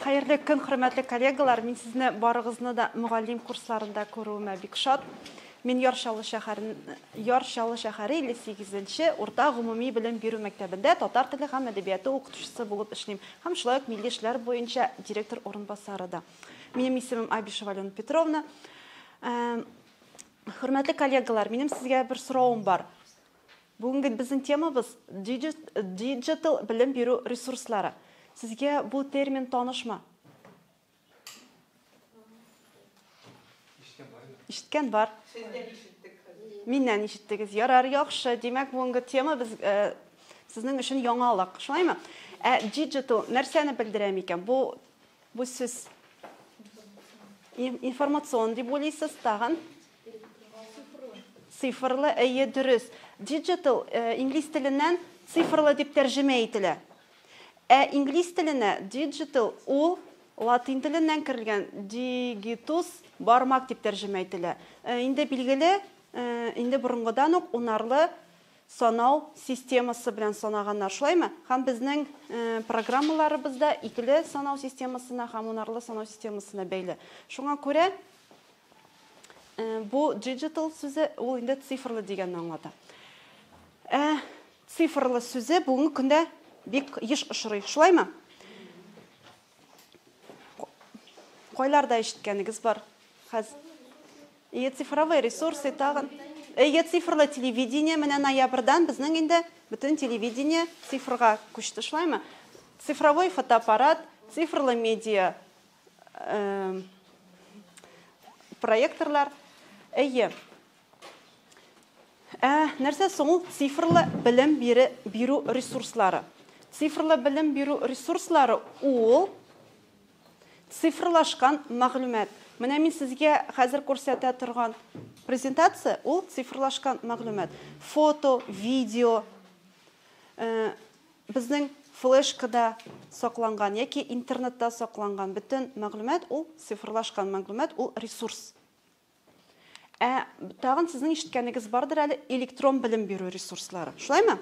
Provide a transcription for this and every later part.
Хәерле көн, хөрмәтле коллегалар! Мин сезне барыгызны да мөгаллим курсларында күрүемә бик шат. Мин Яр Чаллы шәһәрен Яр Чаллы шәһәре 58 нче урта гомуми белем бирү мәктәбендә татар теле һәм әдәбияты укытучысы булып эшлим һәм шулай ук милли эшләр буенча директор урынбасары да. Минем исемем Абишева Алена Петровна. Хөрмәтле коллегалар, минем сезгә бер соравым бар. Бүгенге безнең темабыз диджитал белем бирү ресурслары. Сезгә бу термин танышмы? Ишеткән бар. Сездән ишеттек хәзер. Миннән ишеттегез. Ярар, яхшы. Димәк, бүгенге тема без э, сезнең өчен яңалык. Шулаймы? Ә диджитал нәрсәне белдерә микән? Бу бу сүз информацион дип уйлыйсыз тагын? Цифрлы, әйе, дөрес. Digital э, инглиз теленнән цифрлы дип тәрҗемә ителә. Ә инглиз теленә digital ул латин теленнән керелгән digitus бармак дип тәрҗемә ителә. Э, инде билгеле, э, инде борынгыдан ук унарлы санау системасы белән санаганнар, шулаймы? Һәм безнең программаларыбыз да икеле санау системасына һәм унарлы санау системасына бәйле. Шуңа күрә Бу digital сүзе ул инде цифрлы дигәнне аңлата. Ә цифрлы сүзе бүгенге көндә бик еш очрый, шулаймы? Кайларда ишеткәнегез бар? Хәз Ие, цифровые ресурсы тагын. Ие, цифрлы телевидение менә ноябрьдан безнең инде бөтен телевидение цифрга күчте, шулаймы? Цифровой фотоаппарат, цифрлы медиа проекторлар. Әйе. Ә нәрсә соң ул цифрлы белем бире, бирү ресурслары? Цифрлы белем бирү ресурслары ул цифрлашкан мәгълүмат. Менә мин сезгә хәзер күрсәтә торган презентация ул цифрлашкан мәгълүмат. Фото, видео, Безнең флешкада сакланган яки интернетта сакланган бөтен мәгълүмат ул цифрлашкан мәгълүмат, ул ресурс. Ә тагын сезнең ишеткәнегез бардыр әле электрон белем бирү ресурслары. Шулаймы?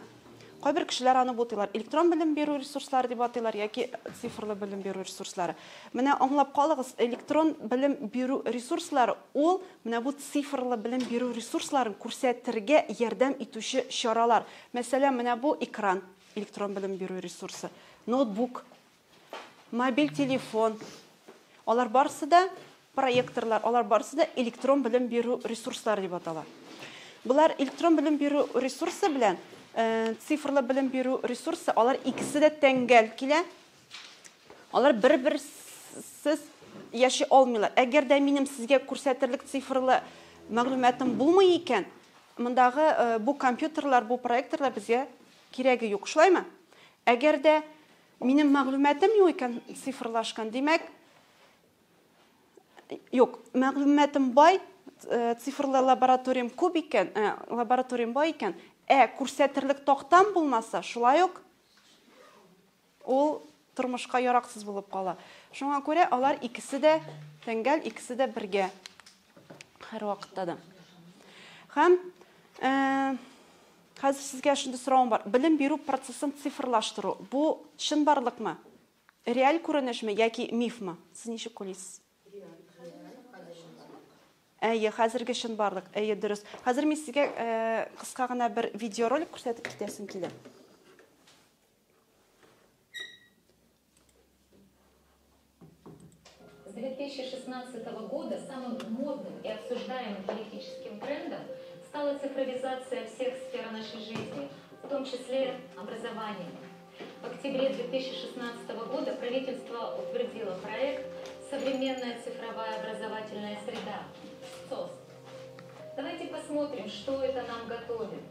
Кайбер кешеләр аны бутыйлар. Электрон белем бирү ресурслары дип атыйлар яки цифрлы белем бирү ресурслары. Менә аңлап калыгыз, электрон белем бирү ресурслары ул менә бу цифрлы белем бирү ресурсларын күрсәтергә ярдәм итүче чаралар. Мәсәлән, менә бу экран, электрон белем бирү ресурсы, ноутбук, мобиль телефон. Алар барысы да проекторлар, алар барысы да электрон белем бирү ресурслары дип атала. Болар электрон белем бирү ресурсы белән э, цифрлы белем бирү ресурсы, алар икесе дә тәңгәл килә. Алар бер-берсез яши алмыйлар. Әгәр дә минем сезгә күрсәтерлек цифрлы мәгълүматым булмый икән, мондагы э, бу компьютерлар, бу проекторлар безгә кирәге юк, шулаймы? Әгәр дә минем мәгълүматым юк икән, цифрлашкан, димәк, юк, мәгълүматым бай, э, цифрлы лабораториям күп икән, э, лабораториям бай икән, ә күрсәтерлек тактам булмаса, шулай ук ул тормышка яраксыз булып кала. Шуңа күрә алар икесе дә тәңгәл, икесе дә бергә һәрвакытта да. Һәм э, хәзер сезгә шундый соравым бар. Белем бирү процессын цифрлаштыру бу чынбарлыкмы? Реаль күренешме яки мифмы? Сез ничек уйлыйсыз? Әйе, хәзерге чынбарлык. Әйе, дөрес. Хәзер мин сезгә э, кыска гына бер видеоролик күрсәтеп китәсем килә. С 2016 года самым модным и обсуждаемым политическим трендом стала цифровизация всех сфер нашей жизни, в том числе образования. В октябре 2016 года правительство утвердило проект «Современная цифровая образовательная среда» СЦОС. Давайте посмотрим, что это нам готовит.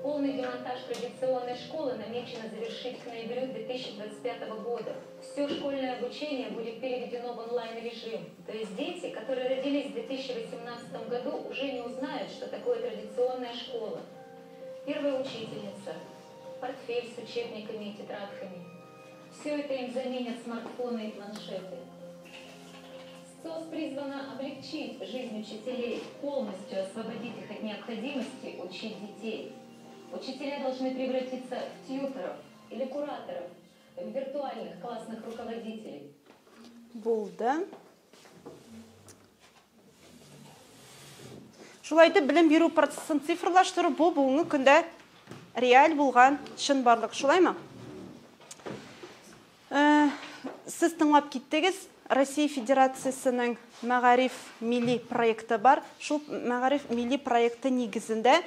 Полный демонтаж традиционной школы намечено завершить к ноябрю 2025 года. Все школьное обучение будет переведено в онлайн-режим. То есть дети, которые родились в 2018 году, уже не узнают, что такое традиционная школа. Первая учительница, портфель с учебниками и тетрадками. Все это им заменят смартфоны и планшеты. СОС призвана облегчить жизнь учителей, полностью освободить их от необходимости учить детей. Учителя должны превратиться в тьюторов или кураторов. виртуальных классных руководителей. Булды. Шулай итеп, белем бирү процессын цифрлаштыру бу бүгенге көндә реаль булган чынбарлык, шулаймы? Э, сез тыңлап киттегез, Россия Федерациясенең Мәгариф милли проекты бар. Шул Мәгариф милли проекты нигезендә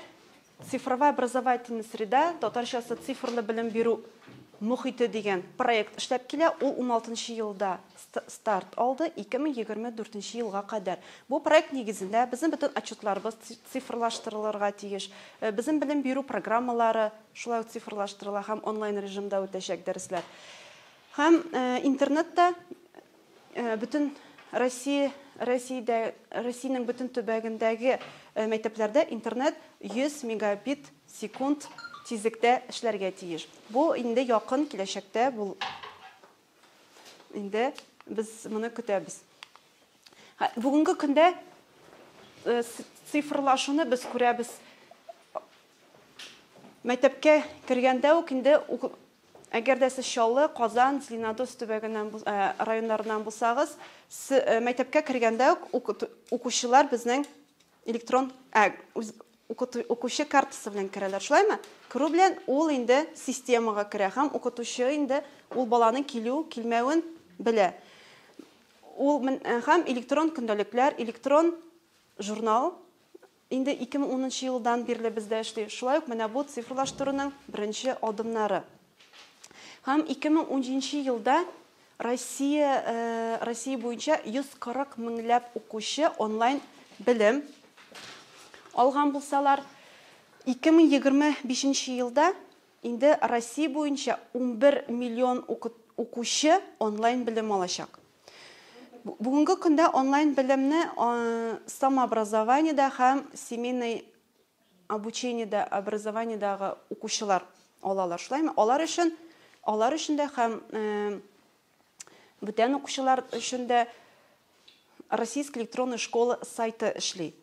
Цифровая образовательная среда, татарчасы цифрлы белем бирү мохите дигән проект эшләп килә. Ул уналтынчы елда старт алды, 2024 нче елга кадәр. Бу проект нигезендә безнең бөтен отчетларыбыз цифрлаштырылырга тиеш. Безнең белем бирү программалары шулай ук цифрлаштырыла һәм онлайн режимда үтәчәк дәресләр. Һәм интернет та бөтен Россия, Россиядә, Россиянең бөтен төбәгендәге мәктәпләрдә интернет 100 мегабит секунд тизлектә эшләргә тиеш. Бу инде якын киләчәктә бул инде без моны көтәбез. Бүгенге көндә цифрлашуны без күрәбез. Мәктәпкә кергәндә үк инде Әгәр дә сез Чаллы, Казан, Зеленодольск төбәгеннән, районнарыннан булсагыз, мәктәпкә кергәндә үк укучылар безнең электрон, ә, укучы картасы белән керәләр, шулаймы? Керү белән ул инде системага керә һәм укытучы инде ул баланың килү, килмәвен белә. Ул һәм электрон көндәлекләр, электрон журнал Инде 2010 нчы елдан бирле бездә эшли. Шулай ук менә бу цифрлаштыруның беренче адымнары. Һәм 2017 нче елда Россия, Россия буенча 140 меңләп укучы онлайн белем алган булсалар, 2025 нче елда инде Россия буенча 11 миллион укучы онлайн белем алачак. Бүгенге көндә онлайн белемне самообразованиедә һәм семейный обучениедә, образованиедагы укучылар алалар. Шулаймы? Алар өчен, алар өчен дә һәм бүтән укучылар өчен дә Российская электронная школа сайты эшли.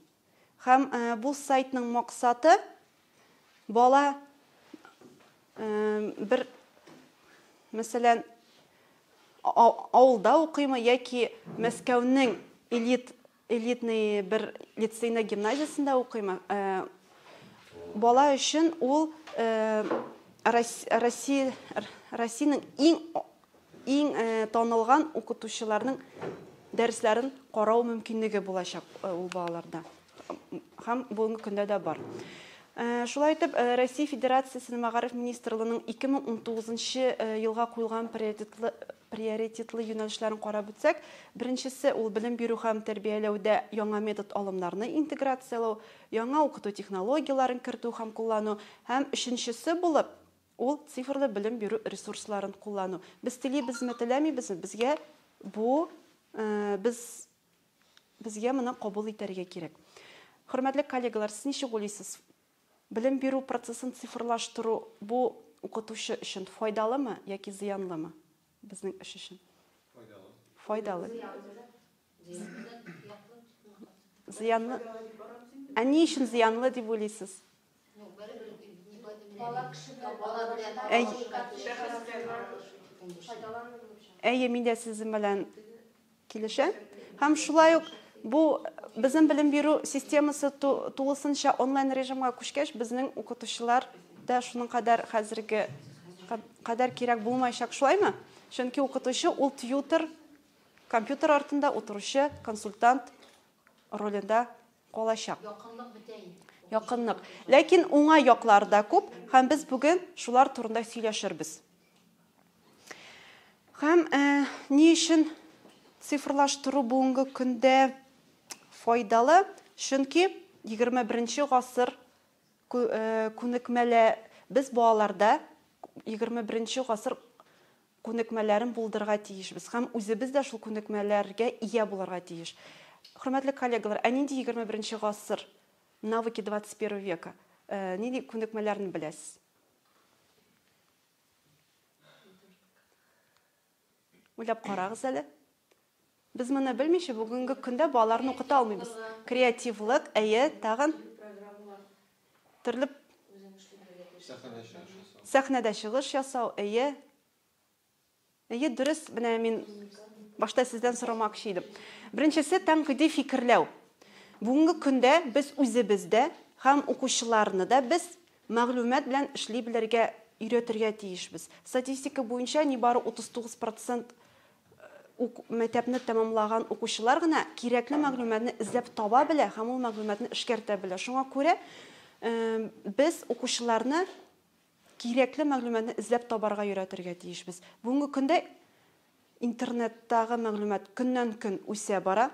Һәм бу сайтның максаты бала бер, мәсәлән, авылда укыймы яки Мәскәүнең элит элитный бер лицейна гимназиясендә укыймы, бала өчен ул Россия Россиянең иң иң танылган укытучыларның дәресләрен карау мөмкинлеге булачак ул балаларда. Һәм бүгенге көндә дә бар. Шулай итеп, Россия Федерациясенең Мәгариф министрлыгының 2019 елга куелган приоритетлы приоритетлы юнәлешләрен карап үтсәк, беренчесе ул белем бирү һәм тәрбияләүдә яңа метод алымнарны интеграцияләү, яңа укыту технологияләрен кертү һәм куллану һәм өченчесе булып ул цифрлы белем бирү ресурсларын куллану. Без телибезме, теләмибезме, безгә бу без безгә моны кабул итәргә кирәк. Хөрмәтле коллегалар, сез ничек уйлыйсыз? Белем бирү процессын цифрлаштыру бу укытучы өчен файдалымы яки зыянлымы? Безнең эш өчен. Файдалы. Файдалы. Зыянлы. Ә ни өчен зыянлы дип уйлыйсыз? Әйе, мин дә сезнең белән килешәм. Һәм шулай ук бу безнең белем бирү системасы тулысынча онлайн режимга күчкәч, безнең укытучылар да шуның кадәр хәзерге кадәр кирәк булмаячак, шулаймы? Чөнки укытучы ул тьютер, компьютер артында утыручы консультант ролендә калачак. Якынлык бетә инде. Якынлык. Ләкин уңай яклары да күп, һәм без бүген шулар турында сөйләшербез. Һәм э, ни өчен цифрлаштыру бүгенге көндә файдалы? Чөнки 21 гасыр э, күнекмәлә без балаларда 21 гасыр күнекмәләрен булдырырга тиешбез һәм үзебез дә шул күнекмәләргә ия булырга тиеш. Хөрмәтле коллегалар, ә нинди 21 гасыр, навыки 21 века, нинди күнекмәләрне беләсез? Уйлап карагыз әле. Без моны белмичә бүгенге көндә балаларны укыта алмыйбыз. Креативлык, әйе, тагын төрле Сәхнәдә чыгыш ясау. Сәхнәдә чыгыш ясау, әйе. Әйе, дөрес, менә мин башта сездән сорамакчы идем. Беренчесе тәнкыйди фикерләү. Бүгенге көндә без үзебез дә һәм укучыларны да без мәгълүмат белән эшли белергә өйрәтергә тиешбез. Статистика буенча нибары 39 процент мәктәпне тәмамлаган укучылар гына кирәкле мәгълүматны эзләп таба белә һәм ул мәгълүматны эшкәртә белә. Шуңа күрә без укучыларны кирәкле мәгълүматны эзләп табарга өйрәтергә тиешбез. Бүгенге көндә интернеттагы мәгълүмат көннән-көн үсә бара.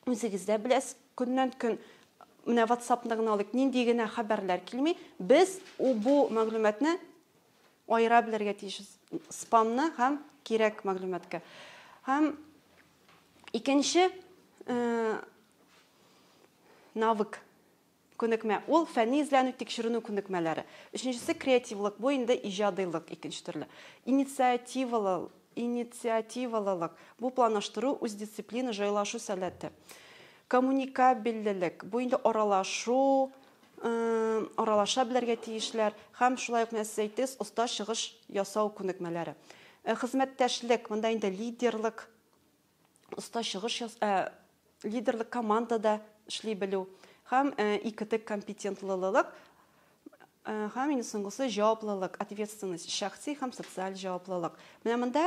Үзегез дә беләсез, көннән-көн менә WhatsApp-ны гына алыйк, нинди генә хәбәрләр килми. Без бу мәгълүматны аера белергә тиешбез. Спамны һәм кирәк мәгълүматка. Һәм икенче навык Күнекмә. Ул фәнни эзләнү, тикшеренү күнекмәләре. Өченчесе креативлык, бу инде иҗадыйлык икенче төрле. Инициативалы, инициативалылык, бу планлаштыру, үздисциплина, җайлашу сәләте. Коммуникабельлелек, бу инде аралашу, аралаша белергә тиешләр һәм шулай ук менә сез әйттегез, оста чыгыш ясау күнекмәләре. Хезмәттәшлек, монда инде лидерлык, оста чыгыш яс, ә, лидерлык командада эшли белү һәм ИКТ компетентлылык һәм инде соңгысы җаваплылык, ответственность, шәхси һәм социаль җаваплылык. Менә монда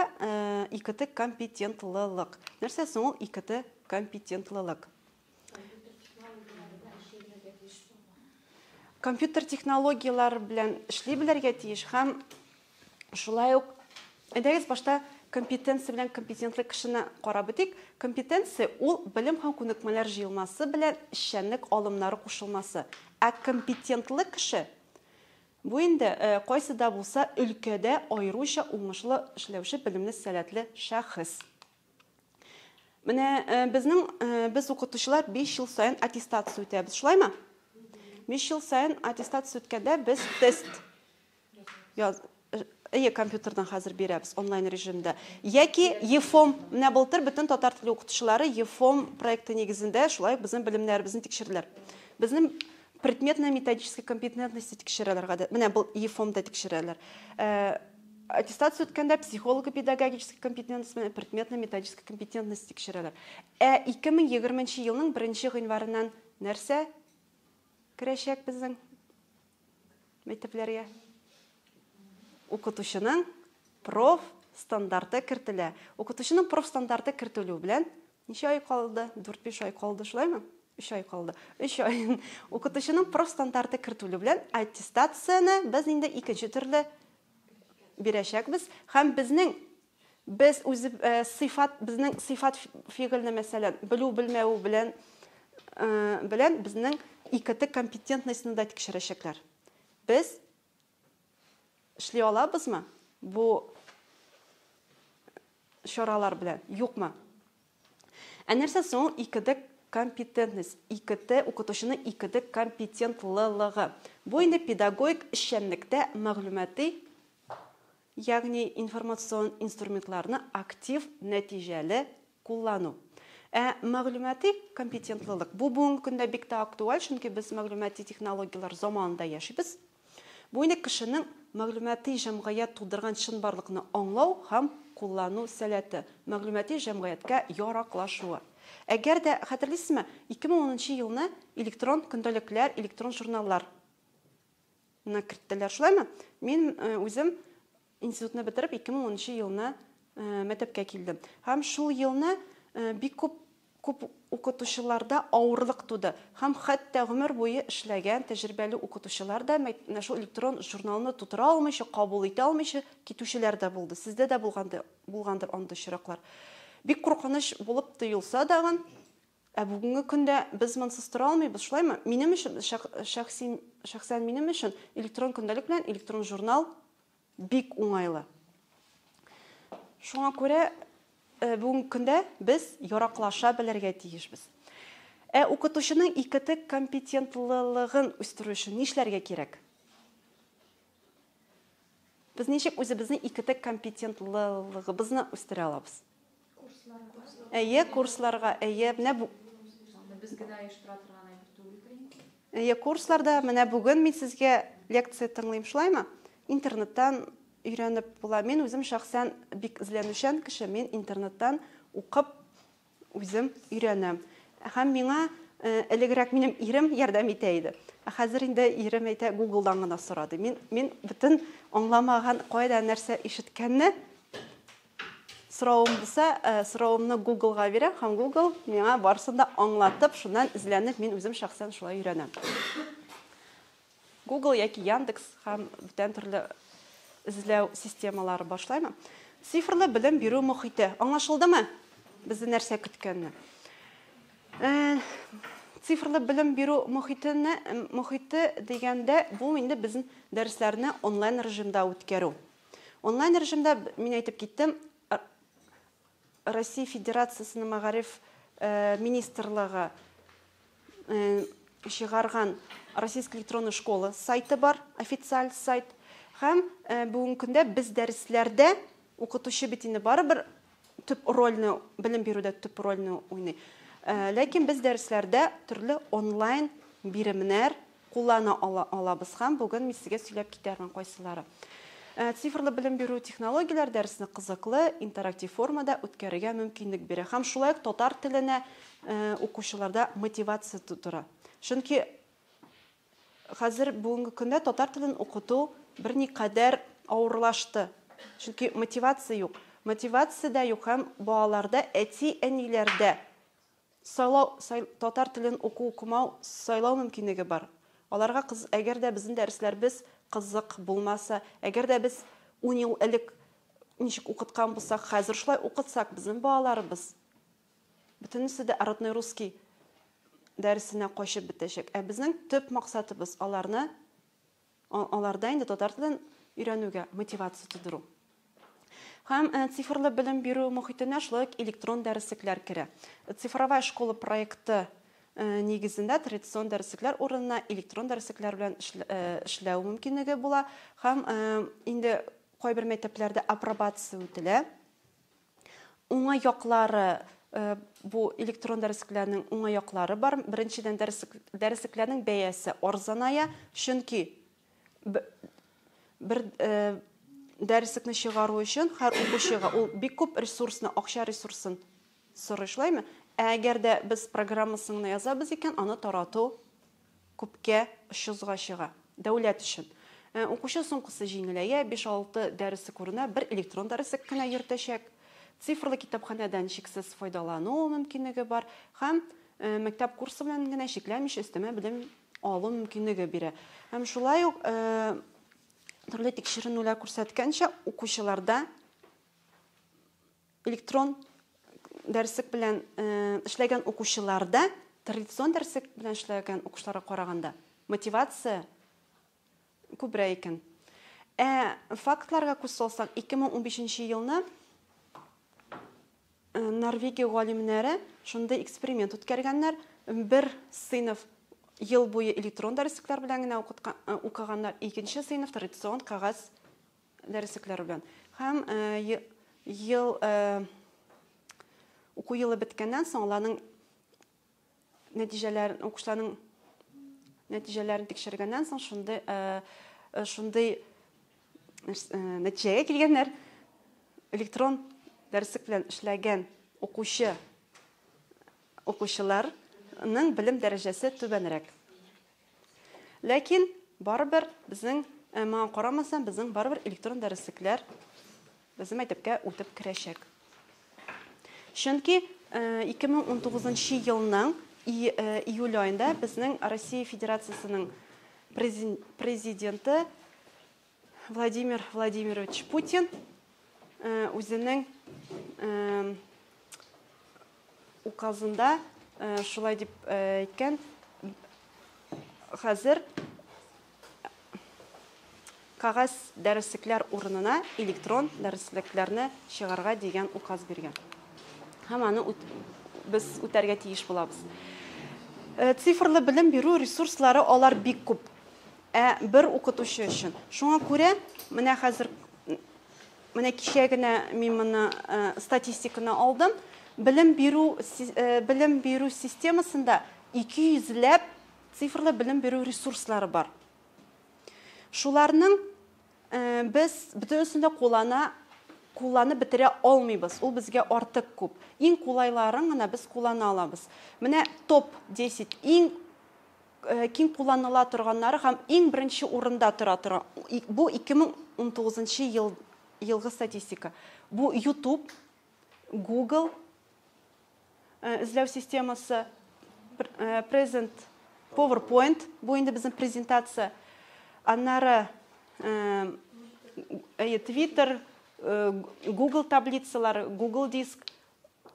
ИКТ компетентлылык. Нәрсә соң ул ИКТ компетентлылык? Компьютер технологияләре белән эшли белергә тиеш һәм шулай ук әйдәгез башта компетенция белән компетентлы кешене карап үтик. Компетенция ул белем һәм күнекмәләр җыелмасы белән эшчәнлек алымнары кушылмасы. Ә компетентлы кеше бу инде кайсы да булса өлкәдә аеруча уңышлы эшләүче белемле, сәләтле шәхес. Менә безнең без укытучылар 5 ел саен аттестация үтәбез, шулаймы? 5 ел саен аттестация үткәндә без тест яз Әйе, компьютердан хәзер бирәбез онлайн режимда. Яки ЕФОМ, менә былтыр бөтен татар теле укытучылары ЕФОМ проекты нигезендә шулай ук безнең белемнәребезне тикшерделәр. Безнең предметно-методической компетентности тикшерәләр гадәт. Менә был ЕФОМда тикшерәләр. Аттестация үткәндә психолого-педагогическая компетентность белән предметно-методическая компетентность тикшерәләр. Ә 2020 елның 1 гыйнварыннан нәрсә керәчәк безнең мәктәпләргә? Укытучының проф стандарты кертелә. Укытучының проф стандарты кертелү белән ничә ай калды? 4-5 ай калды, шулаймы? 3 ай калды. 3 ай. Укытучының проф стандарты кертелү белән аттестацияне без инде икенче төрле бирәчәкбез һәм безнең без үзе сыйфат безнең сыйфат фигыльне мәсәлән белү белмәү белән белән безнең ИКТ компетентностьны да тикшерәчәкләр. Без эшли алабызмы бу чаралар белән, юкмы? Ә нәрсә соң ул ИКТ компетентность, ИКТ укытучының ИКТ компетентлылыгы? Бу инде педагогик эшчәнлектә мәгълүмати, ягъни информацион инструментларны актив, нәтиҗәле куллану. Ә мәгълүмати компетентлылык бу бүгенге көндә бик тә актуаль, чөнки без мәгълүмати технологияләр заманында яшибез. Бу инде кешенең мәгълүмати җәмгыять тудырган чынбарлыкны аңлау һәм куллану сәләте, мәгълүмати җәмгыятькә яраклашуы. Әгәр дә хәтерлисезме, 2010 елны электрон көндәлекләр, электрон журналлар керттеләр, шулаймы? Мин үзем институтны бетереп 2010 елны мәктәпкә килдем. Һәм шул елны бик күп күп укытучыларда авырлык туды. Һәм хәтта гомер буе эшләгән тәҗрибәле укытучылар да менә шул электрон журналны тутыра алмыйча, кабул итә алмыйча китүчеләр дә булды. Сездә дә булгандыр, булгандыр андый очраклар. Бик куркыныч булып тоелса дагын, ә бүгенге көндә без монсыз тора алмыйбыз, шулаймы? Минем өчен, шәхси, шәхсән минем өчен электрон көндәлек белән электрон журнал бик уңайлы. Шуңа күрә бүгенге көндә без яраклаша белергә тиешбез. Ә укытучының ИКТ компетентлылыгын үстерү өчен нишләргә кирәк? Без ничек үзебезнең ИКТ компетентлылыгыбызны үстерә алабыз? Әйе, курсларга, әйе, менә бу Без генә оештыра торган әйбер түгелдер инде. Әйе, курсларда менә бүген мин сезгә лекция тыңлыйм, шулаймы? Интернеттан өйрәнеп була. Мин үзем шәхсән бик эзләнүчән кеше, мин интернеттан укып үзем өйрәнәм. Һәм миңа элегрәк минем ирем ярдәм итә иде. Ә хәзер инде ирем әйтә, Google'дан гына сора ди. Мин, мин бөтен аңламаган кайда нәрсә ишеткәнне соравым булса, соравымны Google'га бирәм һәм Google миңа барысын да аңлатып, шуннан эзләнеп, мин үзем шәхсән шулай өйрәнәм. Google яки Яндекс һәм бүтән төрле эзләү системалары башлаймы? Цифрлы белем бирү мохите. Аңлашылдымы? Безне нәрсә көткәнне? Цифрлы белем бирү мохитене, мохите дигәндә, бу инде безнең дәресләрне онлайн режимда үткәрү. Онлайн режимда, мин әйтеп киттем, Россия Федерациясенең мәгариф министрлыгы чыгарган Российская электронная школа сайты бар, официаль сайт. Һәм бүгенге көндә без дәресләрдә укытучы бит инде барыбер төп рольне, белем бирүдә төп рольне уйный. Ләкин без дәресләрдә төрле онлайн биремнәр куллана алабыз һәм бүген мин сезгә сөйләп китәрмен кайсылары. Цифрлы белем бирү технологияләр дәресне кызыклы, интерактив формада үткәрергә мөмкинлек бирә һәм шулай ук татар теленә укучыларда мотивация тудыра. Чөнки хәзер бүгенге көндә татар телен укыту берникадәр авырлашты. Чөнки мотивация юк. Мотивация дә юк һәм балаларда, әти-әниләрдә Сайлау, сай, татар телен уку-укымау сайлау мөмкинлеге бар. Аларга кыз, әгәр дә безнең дәресләребез кызык булмаса, әгәр дә без ун ел элек ничек укыткан булсак, хәзер шулай укытсак, безнең балаларыбыз бөтенесе дә родной русский дәресенә качып бетәчәк. Ә безнең төп максатыбыз аларны Аларда инде татар телен өйрәнүгә мотивация тудыру. Һәм цифрлы белем бирү мохитенә шулай ук электрон дәреслекләр керә. Цифровая школа проекты нигезендә традицион дәреслекләр урынына электрон дәреслекләр белән эшләү мөмкинлеге була һәм инде кайбер мәктәпләрдә апробация үтелә. Уңай яклары, бу электрон дәреслекләрнең уңай яклары бар. Беренчедән, дәреслекләрнең бәясе арзаная, чөнки бер дәреслекне чыгару өчен һәр укучыга ул бик күп ресурсны, акча ресурсын сорый, шулаймы? Ә әгәр дә без программасын гына язабыз икән, аны тарату күпкә очызга чыга. Дәүләт өчен. Укучы сумкасы җиңеләя, биш-алты дәресе күренә, бер электрон дәреслек кенә йөртәчәк. Цифрлы китапханәдән чиксез файдалану мөмкинлеге бар һәм мәктәп курсы белән генә чикләнмичә өстәмә белем алу мөмкинлеге бирә. Һәм шулай ук төрле тикшеренүләр күрсәткәнчә, укучыларда Электрон дәреслек белән эшләгән укучыларда традицион дәреслек белән эшләгән укучыларга караганда мотивация күбрәк икән. Ә фактларга күз салсак, 2015 елны Норвегия галимнәре шундый эксперимент үткәргәннәр. Бер сыйныф ел буе электрон дәреслекләр белән генә укыганнар, икенче сыйныф традицион кәгазь дәреслекләр белән. Һәм ел уку елы беткәннән соң аларның нәтиҗәләрен, укучыларның нәтиҗәләрен тикшергәннән соң шундый шундый нәтиҗәгә килгәннәр. Электрон дәреслек белән эшләгән укучы укучыларның белем дәрәҗәсе түбәнрәк. Ләкин барыбер безнең, моңа карамастан, безнең барыбер электрон дәреслекләр безнең мәктәпкә үтеп керәчәк. Чөнки 2019 елның июль аенда безнең Россия Федерациясенең президенты Владимир Владимирович Путин үзенең Указында шулай дип әйткән, хәзер кәгазь дәреслекләр урынына электрон дәреслекләрне чыгарга дигән указ биргән. Һәм аны без үтәргә тиеш булабыз. Цифрлы белем бирү ресурслары алар бик күп. Ә бер укытучы өчен. Шуңа күрә менә хәзер Менә кичә генә мин моны статистиканы алдым. Белем бирү белем бирү системасында 200 ләп цифрлы белем бирү ресурслары бар. Шуларның Без бөтенесен дә куллана, кулланып бетерә алмыйбыз. Ул безгә артык күп. Иң кулайларын гына без куллана алабыз. Менә топ 10 иң киң кулланыла торганнары һәм иң беренче урында тора торган. Бу 2019 ел елгы статистика. Бу YouTube, Google эзләү системасы, Present, PowerPoint, бу инде безнең презентация. Аннары Twitter, Google таблицалары, Google диск,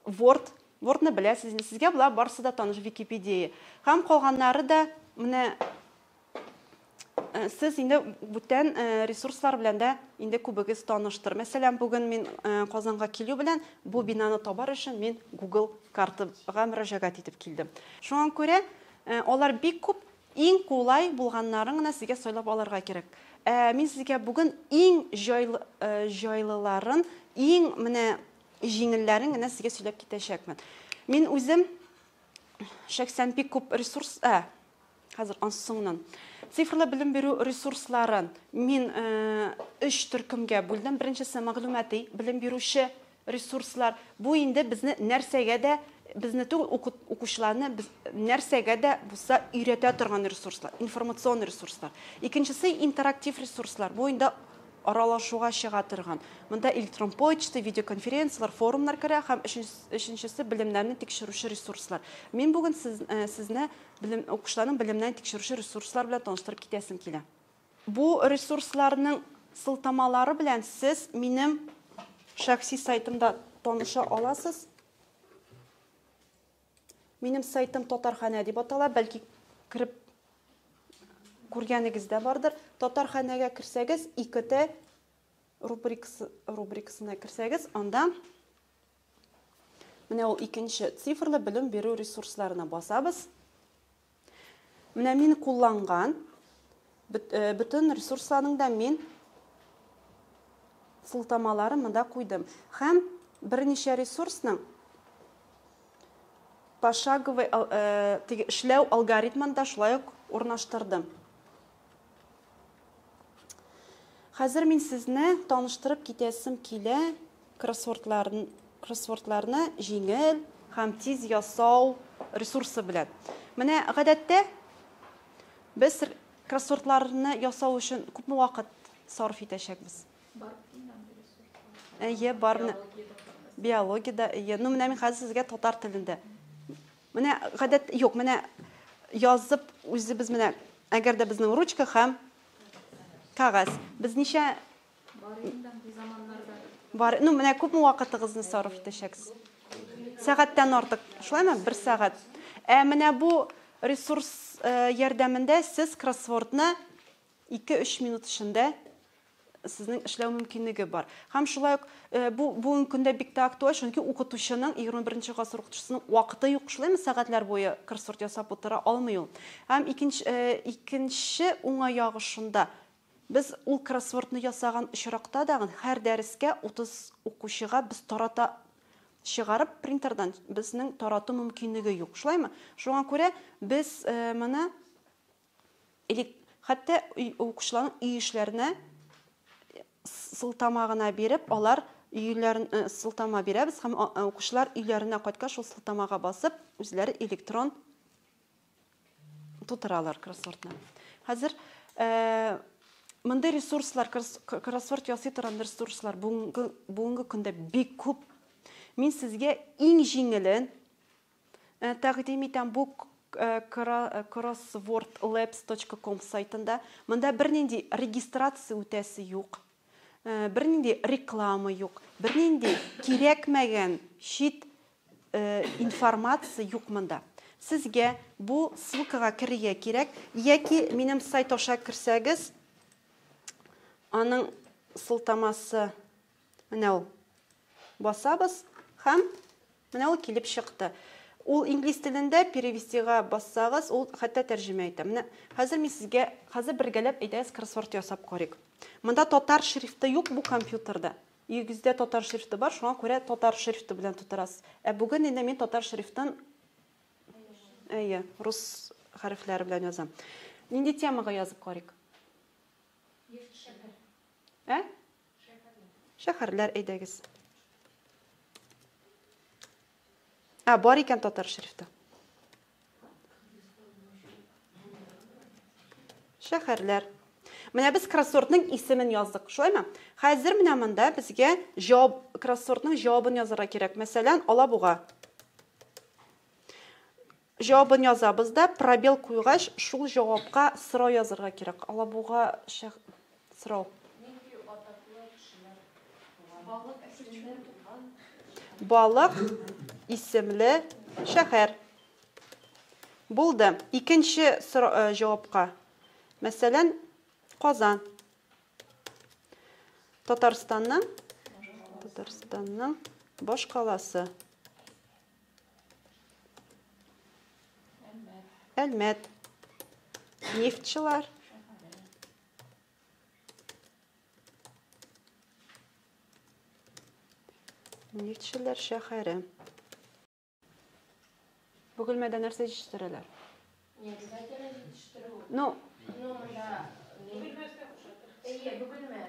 Word, Wordны беләсез инде, сезгә болар барысы да таныш, Википедия. Һәм калганнары да менә сез инде бүтән ресурслар белән дә инде күбегез таныштыр. Мәсәлән, бүген мин Казанга килү белән бу бинаны табар өчен мин Google картага мөрәҗәгать итеп килдем. Шуңа күрә алар бик күп, иң кулай булганнарын гына сезгә сайлап алырга кирәк. Ә мин сезгә бүген иң җайлы, җайлыларын, иң менә җиңелләрен генә сезгә сөйләп китәчәкмен. Мин үзем шәхсән бик күп ресурс, ә, хәзер ансы соңыннан. Цифрлы белем бирү ресурсларын мин өч төркемгә бүлдем. Беренчесе мәгълүмати белем бирүче ресурслар. Бу инде безне нәрсәгә дә, безне түгел, укучыларны без нәрсәгә дә булса өйрәтә торган ресурслар, информацион ресурслар. Икенчесе интерактив ресурслар. Бу инде аралашуга чыга торган. Монда электрон почта, видеоконференцияләр, форумнар керә һәм өченчесе белемнәрне тикшерүче ресурслар. Мин бүген сез, сезне белем, укучыларның белемнәрен тикшерүче ресурслар белән таныштырып китәсем килә. Бу ресурсларның сылтамалары белән сез минем шәхси сайтымда таныша аласыз. Минем сайтым Татарханә дип атала, бәлки кереп күргәнегез дә бардыр. Татарханәгә керсәгез, ИКТ рубрикасы, рубрикасына керсәгез, анда менә ул икенче цифрлы белем бирү ресурсларына басабыз. Менә мин кулланган бөтен ресурсларның да мин сылтамаларын монда куйдым. Һәм берничә ресурсның пошаговый теге эшләү алгоритмын да шулай ук урнаштырдым. Хәзер мин сезне таныштырып китәсем килә кроссвордларын, кроссвордларны җиңел һәм тиз ясау ресурсы белән. Менә гадәттә без кроссвордларны ясау өчен күпме вакыт сарыф итәчәкбез? Бар андый ресурслар. Әйе, бар. Биологиядә, әйе. Ну, менә мин хәзер сезгә татар телендә. Менә гадәт юк, менә язып үзебез менә, әгәр дә безнең ручка һәм кәгазь. Без ничә Бар инде андый заманнарда. Бар, ну, менә күпме вакытыгызны сарыф итәчәксез? Сәгатьтән артык, шулаймы? Бер сәгать. Ә менә бу ресурс ярдәмендә сез кроссвордны 2-3 минут эчендә сезнең эшләү мөмкинлеге бар. Һәм шулай ук бу бүгенге көндә бик тә актуаль, чөнки укытучының, 21 гасыр укытучысының вакыты юк, шулаймы? Сәгатьләр буе кроссворд ясап утыра алмый ул. Һәм икенче уңай ягы шунда. Без ул кроссвордны ясаган очракта дагын һәр дәрескә 30 укучыга без тарата чыгарып принтердан безнең тарату мөмкинлеге юк, шулаймы? Шуңа күрә без моны хәтта укучыларның өй эшләренә сылтама гына биреп, алар өйләрен сылтама бирәбез һәм укучылар өйләренә кайткач шул сылтамага басып, үзләре электрон тутыралар кроссвордны. Хәзер мондый ресурслар, кроссворд ясый торган ресурслар бүгенге көндә бик күп. Мин сезгә иң җиңелен тәкъдим итәм. Бу crosswordlabs.com сайтында. Монда бернинди регистрация үтәсе юк, бернинди реклама юк, бернинди кирәкмәгән чит информация юк монда. Сезгә бу ссылкага керергә кирәк, яки минем сайт аша керсәгез, аның сылтамасы менә ул. Басабыз һәм менә ул килеп чыкты. Ул инглиз телендә, перевестига бассагыз, ул хәтта тәрҗемә итә. Менә хәзер мин сезгә, хәзер бергәләп әйдәгез кроссворд ясап карыйк. Монда татар шрифты юк бу компьютерда. Өегездә татар шрифты бар, шуңа күрә татар шрифты белән тутырасыз. Ә бүген инде мин татар шрифтын, әйе, рус хәрефләре белән язам. Нинди темага язып карыйк? Ә? Шәһәрләр, әйдәгез. Ә, бар икән татар шрифты. Шәһәрләр. Менә без кроссвордның исемен яздык, шулаймы? Хәзер менә монда безгә җавап, кроссвордның җавабын язарга кирәк. Мәсәлән, Алабуга. Җавабын язабыз да, пробел куйгач, шул җавапка сорау язарга кирәк. Алабуга шәһ... сорау. Нинди атаклы кешеләр туган? Балык исемле туган. Балык исемле шәһәр. Булды. Икенче сорау, җавапка. Мәсәлән, Казан. Татарстанның Татарстанның башкаласы. Әлмәт. Нефтьчылар. Нефтьчеләр шәһәре. Бөгелмәдә нәрсә җитештерәләр? Не обязательно җитештерү. Ну, Ну, монда Әйе, Бөгелмә.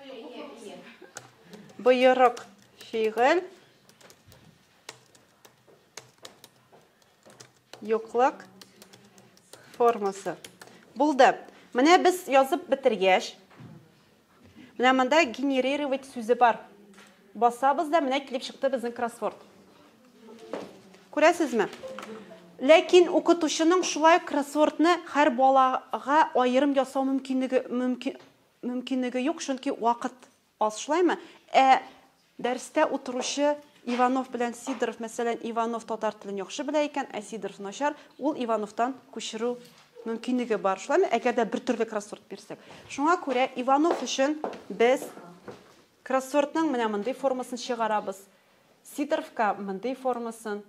Әйе, әйе. Боерык фигыль юклык формасы. Булды. Менә без язып бетергәч, менә монда генерировать сүзе бар. Басабыз да, менә килеп чыкты безнең кроссворд. Күрәсезме? Ләкин укытучының шулай ук кроссвордны һәр балага аерым ясау мөмкинлеге мөмкин мөмкинлеге юк, чөнки вакыт аз, шулаймы? Ә дәрестә утыручы Иванов белән Сидоров, мәсәлән, Иванов татар телен яхшы белә икән, ә Сидоров начар, ул Ивановтан күчерү мөмкинлеге бар, шулаймы? Әгәр дә бер төрле кроссворд бирсәк. Шуңа күрә Иванов өчен без кроссвордның менә мондый формасын чыгарабыз. Сидоровка мондый формасын.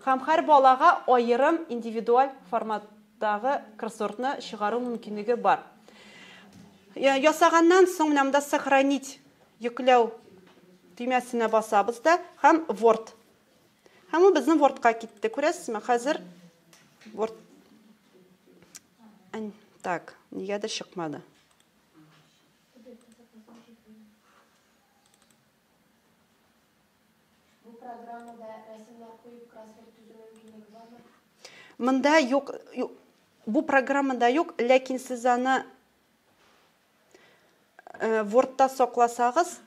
Һәм һәр балага аерым индивидуаль форматтагы кроссвордны чыгару мөмкинлеге бар. Ясаганнан соң менә монда сохранить йөкләү төймәсенә басабыз да һәм Word. Һәм ул безнең Wordка китте. Күрәсезме? Хәзер Word. Так, нигәдер чыкмады. Бу программада рәсемнәр куеп кроссворд төзү мөмкинлеге бармы? Монда юк, бу программада юк, ләкин сез аны Word-та сакласагыз,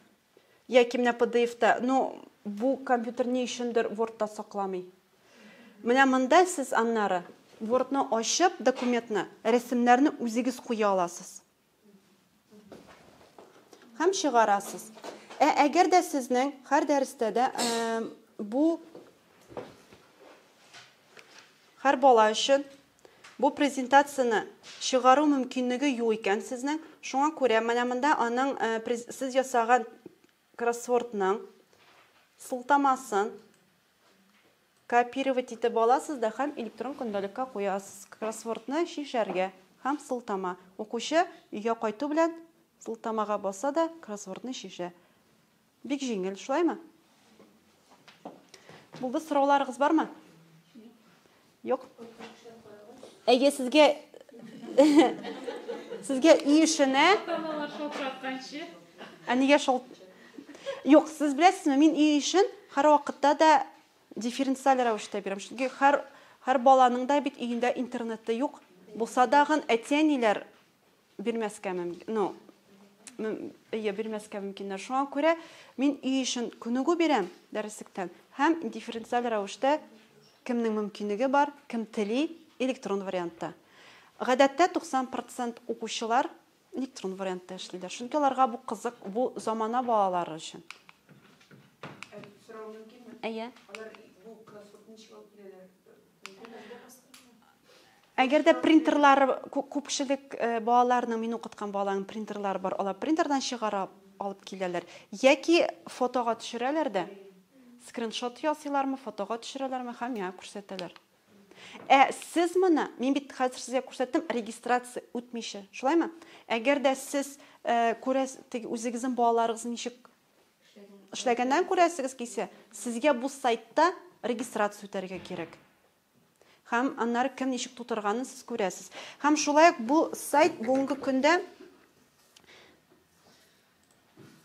яки менә PDF-та, ну, бу компьютер ни өчендер Word-та сакламый. Менә монда сез аннары Word-ны ачып, документны, рәсемнәрне үзегез куя аласыз. Һәм чыгарасыз. Ә әгәр дә сезнең һәр дәрестә дә бу һәр бала өчен бу презентацияне чыгару мөмкинлеге юк икән сезнең, шуңа күрә менә монда аның сез ясаган кроссвордның сылтамасын Копировать итеп аласыз да һәм электрон көндәлеккә куясыз. Кроссвордны чишәргә һәм сылтама. Укучы өйгә кайту белән сылтамага баса да кроссвордны чишә. Бик җиңел, шулаймы? Булды, сорауларыгыз бармы? Юк. Әйе, сезгә сезгә өй эшенә Ата-аналар шалтыратканчы. Ә нигә шалт Юк, сез беләсезме, мин өй эшен һәрвакытта да дифференциаль рәвештә бирәм. Чөнки һәр һәр баланың да бит өендә интернеты юк. Булса дагын әти-әниләр бирмәскә мөмкин. Ну, әйе, бирмәскә мөмкиннәр. Шуңа күрә мин өй эшен күнегү бирәм дәреслектән һәм дифференциаль рәвештә кемнең мөмкинлеге бар, кем тели, электрон вариантта. Гадәттә 90 процент укучылар электрон вариантта эшлиләр. Чөнки аларга бу кызык, бу замана балалары өчен. Ә сорау мөмкинме? Әйе. Алар бу кроссвордны ничек алып киләләр? Әгәр дә принтерлары, күпчелек балаларның, мин укыткан балаларның принтерлары бар, алар принтердан чыгара алып киләләр. Яки фотога төшерәләр дә, скриншот ясыйлармы, фотога төшерәләрме һәм миңа күрсәтәләр. Ә сез моны, мин бит хәзер сезгә күрсәттем, регистрация үтмичә, шулаймы? Әгәр дә сез күрәс, теге үзегезнең балаларыгызны ничек эшләгәннәрен күрәсегез килсә, сезгә бу сайтта регистрация үтәргә кирәк. Һәм аннары кем ничек тутырганын сез күрәсез. Һәм шулай ук бу сайт бүгенге көндә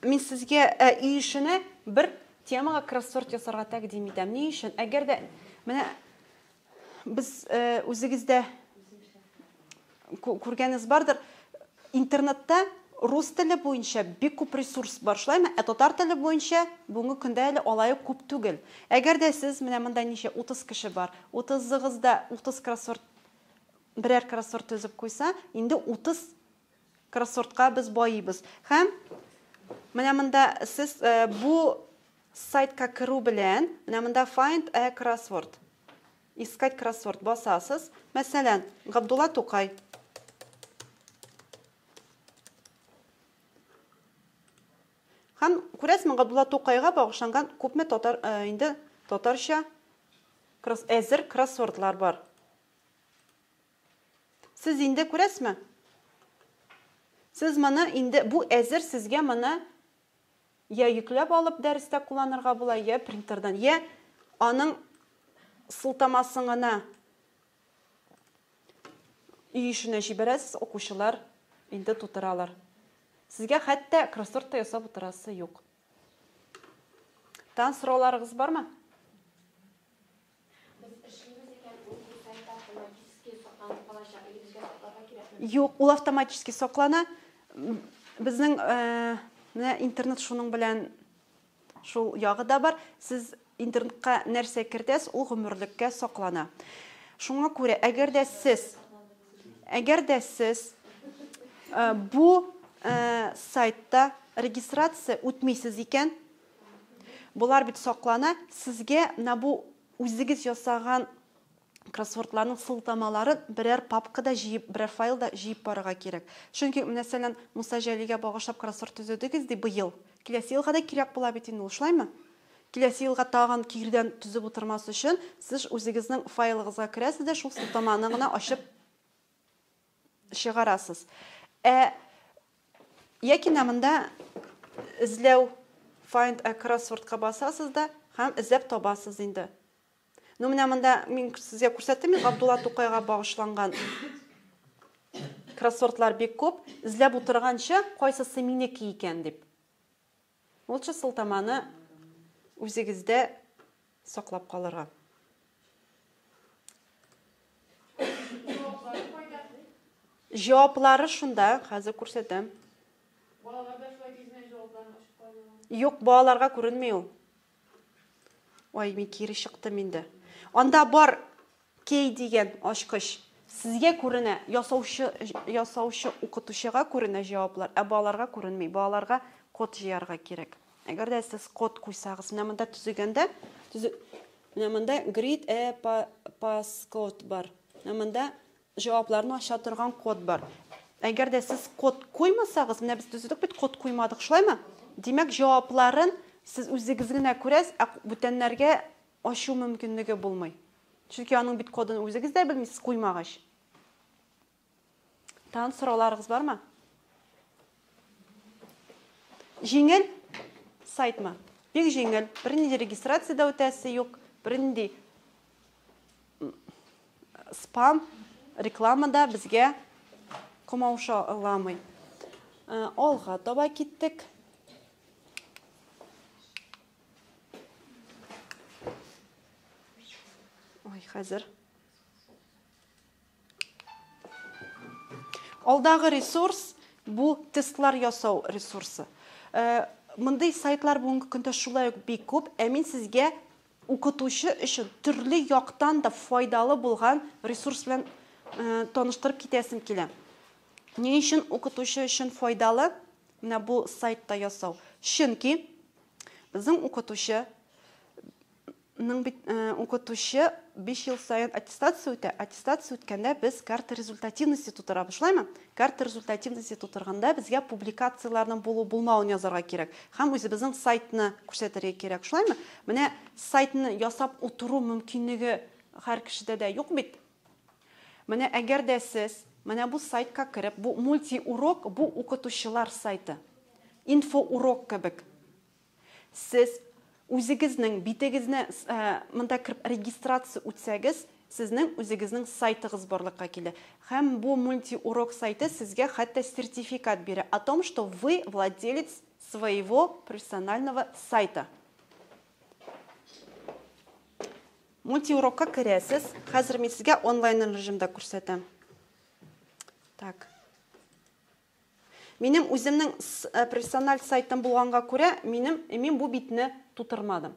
мин сезгә өй эшенә бер темага кроссворд ясарга тәкъдим итәм. Ни өчен? Әгәр дә менә без үзегездә күргәнегез бардыр, интернетта рус теле буенча бик күп ресурс бар, шулаймы? Ә татар теле буенча бүгенге көндә әле алай ук күп түгел. Әгәр дә сез менә монда ничә 30 кеше бар, 30-ыгыз да 30 кроссворд берәр кроссворд төзеп куйса, инде 30 кроссвордка без байыйбыз. Һәм менә монда сез бу сайтка керү белән, менә монда find a crossword, искать кроссворд басасыз. Мәсәлән, Габдулла Тукай. Һәм күрәсезме, Габдулла Тукайга багышланган күпме татар инде татарча әзер кроссвордлар бар. Сез инде күрәсезме? Сез моны инде бу әзер сезгә моны я йөкләп алып дәрестә кулланырга була, я принтердан, я аның сылтамасын гына өй эшенә җибәрәсез, укучылар инде тутыралар. Сезгә хәтта кроссворд та ясап утырасы юк. Тагын сорауларыгыз бармы? Без эшлибез икән, ул бу сайтта автоматически сакланып калачак или безгә сакларга кирәкме? Юк, ул автоматически саклана. Безнең менә интернет шуның белән шул ягы да бар. Сез интернетка нәрсә кертәсез, ул гомерлеккә саклана. Шуңа күрә, әгәр дә сез, әгәр дә сез бу сайтта регистрация үтмисез икән, болар бит саклана, сезгә менә бу үзегез ясаган кроссвордларның сылтамаларын берәр папкада җыеп, берәр файлда җыеп барырга кирәк. Чөнки, мәсәлән, Муса Җәлилгә багышлап кроссворд төзедегез ди быел. Киләсе елга да кирәк була бит инде ул, шулаймы? Киләсе елга тагын кирдән төзеп утырмас өчен, сез үзегезнең файлыгызга керәсез дә шул сылтаманы гына ачып чыгарасыз. Ә яки менә монда эзләү find a crosswordка басасыз да һәм эзләп табасыз инде. Ну, менә монда мин сезгә күрсәттем, Габдулла Тукайга багышланган кроссвордлар бик күп. Эзләп утырганчы, кайсысы минеке икән дип. Лучше сылтаманы үзегездә саклап калырга. Җаваплары шунда, хәзер күрсәтәм. Балалар да шулай тиз генә җавапларын ачып карыйлар. Юк, балаларга күренми ул. Ой, мин кире чыктым инде. Анда бар key дигән ачкыч. Сезгә күренә, ясаучы, ясаучы укытучыга күренә җаваплар, ә балаларга күренми. Балаларга код җыярга кирәк. Әгәр дә сез код куйсагыз, менә монда төзегәндә, төзе, менә монда create a passcode бар. Менә монда җавапларны ача торган код бар. Әгәр дә сез код куймасагыз, менә без төзедек бит, код куймадык, шулаймы? Димәк, җавапларын сез үзегез генә күрәсез, ә бүтәннәргә ачу мөмкинлеге булмый. Чөнки аның бит кодын үзегез дә белмисез куймагач. Тагын сорауларыгыз бармы? Җиңел сайтмы? Бик җиңел. Бернинди регистрация дә үтәсе юк, бернинди спам, реклама да безгә комаушаламый. Алга таба киттек. Ой, хәзер. Алдагы ресурс бу тестлар ясау ресурсы. Мондый сайтлар бүгенге көндә шулай ук бик күп, ә мин сезгә укытучы өчен төрле яктан да файдалы булган ресурс белән таныштырып китәсем килә. Ни өчен укытучы өчен файдалы менә бу сайтта ясау? Чөнки безнең укытучы бит укытучы 5 ел саен аттестация үтә. Аттестация үткәндә без карта результативности тутырабыз, шулаймы? Карта результативности тутырганда безгә публикацияләрнең булу булмавын язарга кирәк һәм үзебезнең сайтны күрсәтергә кирәк, шулаймы? Менә сайтны ясап утыру мөмкинлеге һәр кешедә дә юк бит. Менә әгәр дә сез менә бу сайтка кереп, бу мультиурок, бу укытучылар сайты. Инфоурок кебек. Сез үзегезнең битегезне монда кереп регистрация үтсәгез, сезнең үзегезнең сайтыгыз барлыкка килә. Һәм бу мультиурок сайты сезгә хәтта сертификат бирә о том, что вы владелец своего профессионального сайта. Мультиурокка керәсез. Хәзер мин сезгә онлайн режимда күрсәтәм. Так. Минем үземнең э, профессиональ сайтым булганга күрә, минем мин бу битне тутырмадым.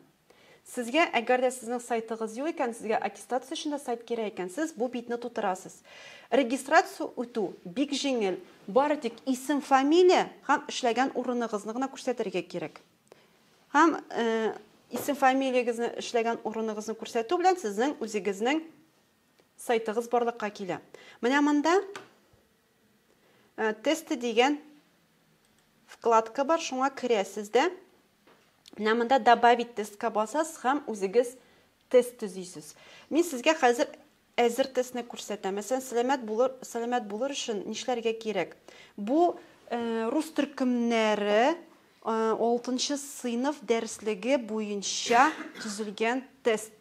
Сезгә, әгәр дә сезнең сайтыгыз юк икән, сезгә аттестация өчен дә сайт кирәк икән, сез бу битне тутырасыз. Регистрация үтү бик җиңел. Бары тик исем, фамилия һәм эшләгән урыныгызны гына күрсәтергә кирәк. Һәм э, исем, фамилиягезне, эшләгән урыныгызны күрсәтү белән сезнең үзегезнең сайтыгыз барлыкка килә. Менә монда э, тесты дигән вкладка бар, шуңа керәсез дә. Менә монда добавить тестка басасыз һәм үзегез тест төзисез. Мин сезгә хәзер әзер тестны күрсәтәм. Мәсәлән, сәламәт булыр, сәламәт булыр өчен нишләргә кирәк? Бу э, рус төркемнәре 6 э, сыйныф дәреслеге буенча төзелгән тест.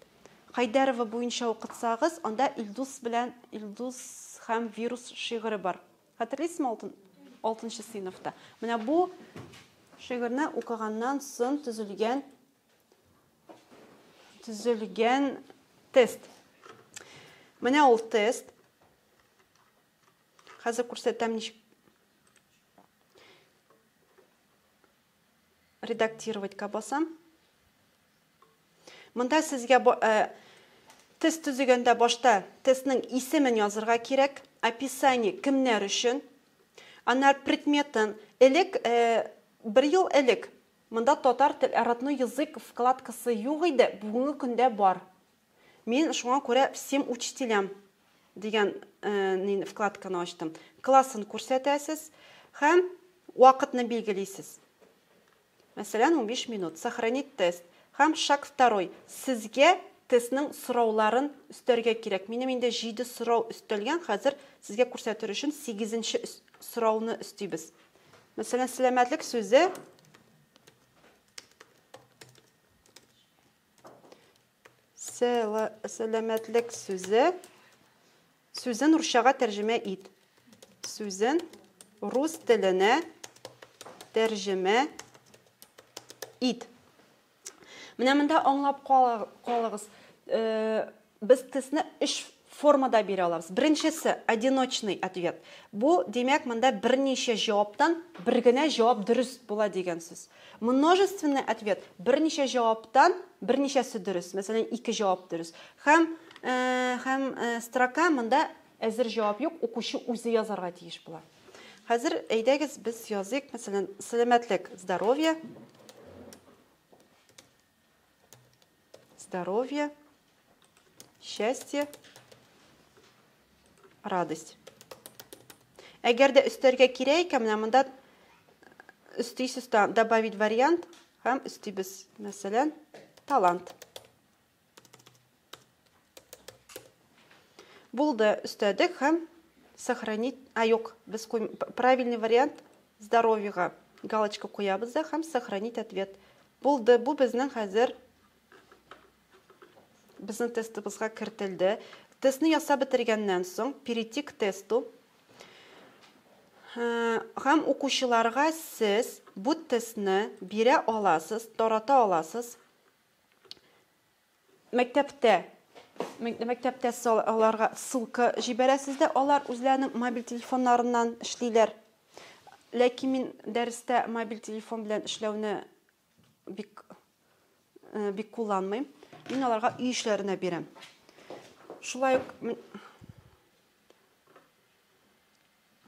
Хайдәрова буенча укытсагыз, анда Илдус белән Илдус һәм вирус шигыре бар. Хәтерлисезме алтын, алтынчы сыйныфта? Менә бу шигырьне укыганнан соң төзелгән төзелгән тест. Менә ул тест. Хәзер күрсәтәм ничек редактироватька басам. Монда сезгә э, тест төзегәндә башта тестның исемен язырга кирәк, описание кемнәр өчен, аннары предметын. Элек, э, бер ел элек монда татар тел, родной язык вкладкасы юк иде, бүгенге көндә бар. Мин шуңа күрә всем учителям дигән э, вкладканы ачтым. Классын күрсәтәсез һәм вакытны билгелисез. Мәсәлән, 15 минут. Сохранить тест. Һәм шаг второй. Сезгә тестның сорауларын өстәргә кирәк. Минем инде 7 сорау өстәлгән, хәзер сезгә күрсәтер өчен 8-нче сорауны өстибез. Мәсәлән, сәламәтлек сүзе сәламәтлек сүзе Сүзен русчага тәрҗемә ит. Сүзен рус теленә тәрҗемә ит. Менә монда аңлап калыгыз. Э, без тестны өч формада бирә алабыз. Беренчесе одиночный ответ. Бу, димәк, монда берничә җаваптан бер генә җавап дөрес була дигән сүз. Множественный ответ берничә җаваптан берничәсе дөрес. Мәсәлән, ике җавап дөрес. Һәм э, һәм э, строка монда әзер җавап юк, укучы үзе язарга тиеш була. Хәзер әйдәгез без языйк, мәсәлән, сәламәтлек, здоровье. Здоровье, счастье, радость. Әгәр дә өстәргә кирәк икән, менә монда өстисез та добавить вариант һәм өстибез. Мәсәлән, талант. Булды, өстәдек һәм сохранить. А, юк, без куй... правильный вариант здоровьега галочка куябыз да һәм сохранить ответ. Булды, бу безнең хәзер безнең тестыбызга кертелде. Тестны ясап бетергәннән соң, перейти к тесту. Һәм укучыларга сез бу тестны бирә аласыз, тарата аласыз. Мәктәптә мәктәптә аларга ссылка җибәрәсез дә, алар үзләренең мобиль телефоннарыннан эшлиләр. Ләкин мин дәрестә мобиль телефон белән эшләүне бик э, бик кулланмыйм. Мин аларга өй эшләренә бирәм. Шулай ук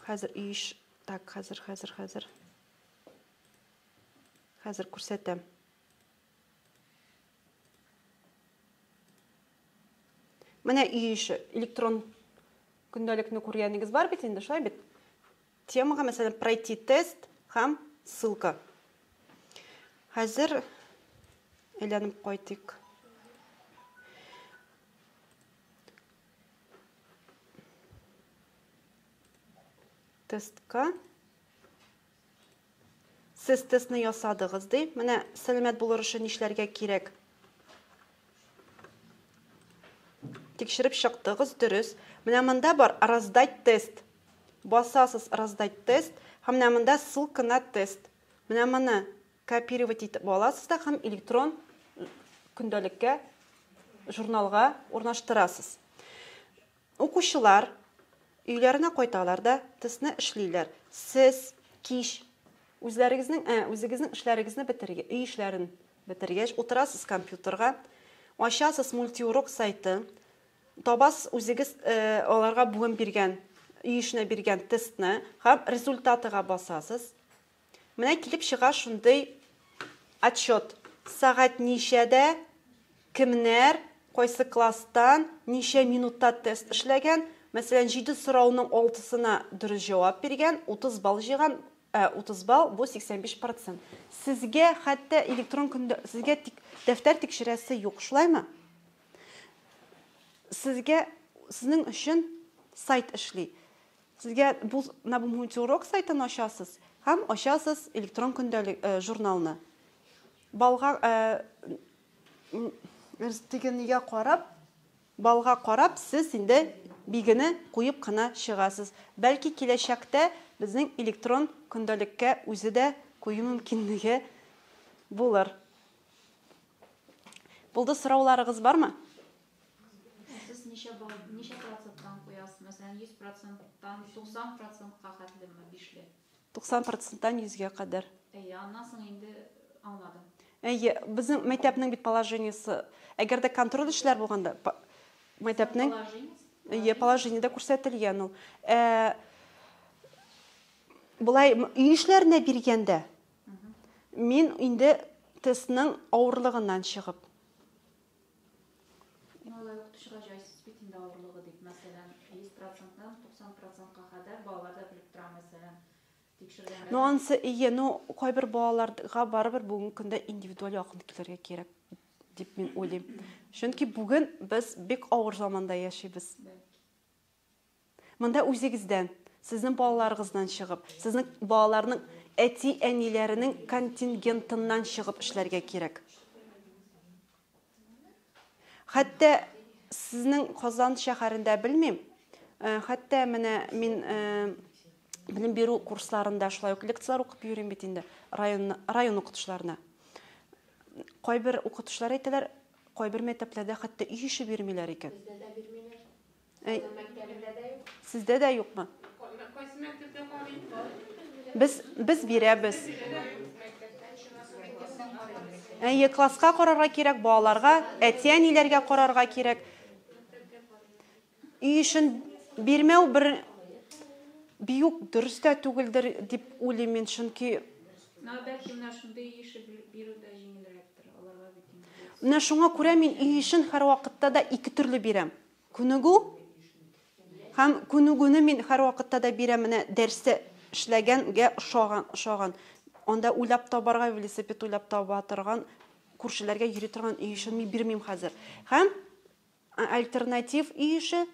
хәзер өй эш так, хәзер, хәзер, хәзер. Хәзер күрсәтәм. Менә өй эше, электрон көндәлекне күргәнегез бар бит инде, шулай бит? Темага, мәсәлән, пройти тест һәм ссылка. Хәзер әйләнеп кайтыйк. Тестка. Сез тестны ясадыгыз, ди. Менә сәламәт булыр өчен нишләргә кирәк? Тикшереп чыктыгыз, дөрес. Менә монда бар раздать тест. Басасыз раздать тест һәм менә монда ссылка на тест. Менә моны копировать итеп аласыз да һәм электрон көндәлеккә, журналга урнаштырасыз. Укучылар өйләренә кайталар да тестны эшлиләр. Сез кич үзләрегезнең, ә, үзегезнең эшләрегезне бетергә, өй эшләрен бетергәч, утырасыз компьютерга, ачасыз мультиурок сайты, табасыз үзегез э, аларга бүген биргән, өй эшенә биргән тестны һәм результатыга басасыз. Менә килеп чыга шундый отчет. Сәгать ничәдә, кемнәр, кайсы класстан, ничә минутта тест эшләгән. Мәсәлән, 7 сорауның 6-сына дөрес җавап биргән, 30 балл җыйган, ә 30 балл бу 85%. Сезгә хәтта электрон көндә, сезгә тик, дәфтәр тикшерәсе юк, шулаймы? Сезгә, сезнең өчен сайт эшли. Сезгә бу менә бу мультиурок сайтын ачасыз һәм ачасыз электрон көндәлек э, журналны. Балга э, теге нигә карап, балга карап сез инде бигене куеп кына чыгасыз. Бәлки киләчәктә безнең электрон көндәлеккә үзе дә кую мөмкинлеге булыр. Булды, сорауларыгыз бармы? Сез ничә балл, ничә проценттан куясыз? Мәсәлән, 100 проценттан 90 процентка хәтлеме бишле? 90 проценттан 100гә кадәр. Әйе, аннан соң инде аңладым. Әйе, безнең мәктәпнең бит положениесе, әгәр дә контроль эшләр булганда, мәктәпнең әйе, положениедә күрсәтелгән ул. Ә, болай өй эшләренә биргәндә, мин инде тестның авырлыгыннан чыгып. Ну, алай укытучыга җайсыз бит инде авырлыгы дип, мәсәлән, 100 проценттан 90 процентка кадәр балалар да белеп тора, мәсәлән, тикшергәндә. Ну, анысы ие, ну, кайбер балаларга барыбер бүгенге көндә индивидуаль якын килергә кирәк дип мин уйлыйм. Чөнки бүген без бик авыр заманда яшибез. Монда үзегездән, сезнең балаларыгыздан чыгып, сезнең балаларның әти-әниләренең контингентыннан чыгып эшләргә кирәк. Хәтта сезнең Казан шәһәрендә белмим, э, хәтта менә мин э, белем бирү курсларында шулай ук лекцияләр укып йөрим бит инде район район укытучыларына. Кайбер укытучылар әйтәләр, кайбер мәктәпләрдә хәтта өй эше бирмиләр икән. Бездә дә бирмиләр. Әй, Мәктәбендә дә юк. Сездә дә юкмы? Кайсы мәктәптә карыйм? Без без бирәбез. Әйе, класска карарга кирәк, балаларга, әти-әниләргә карарга кирәк. Өй эшен бирмәү бер бик дөрес тә түгелдер дип уйлыйм мин, чөнки Ну, бәлки менә шундый өй эше бирү дә җиңелрәктер аларга бит инде. Менә шуңа күрә мин өй эшен һәрвакытта да ике төрле бирәм. Күнегү һәм күнегүне мин һәрвакытта да бирәм менә дәрестә эшләгәнгә ошаган, ошаган. Анда уйлап табарга, велосипед уйлап таба торган, күршеләргә йөри торган өй эшен мин бирмим хәзер. Һәм альтернатив өй эше.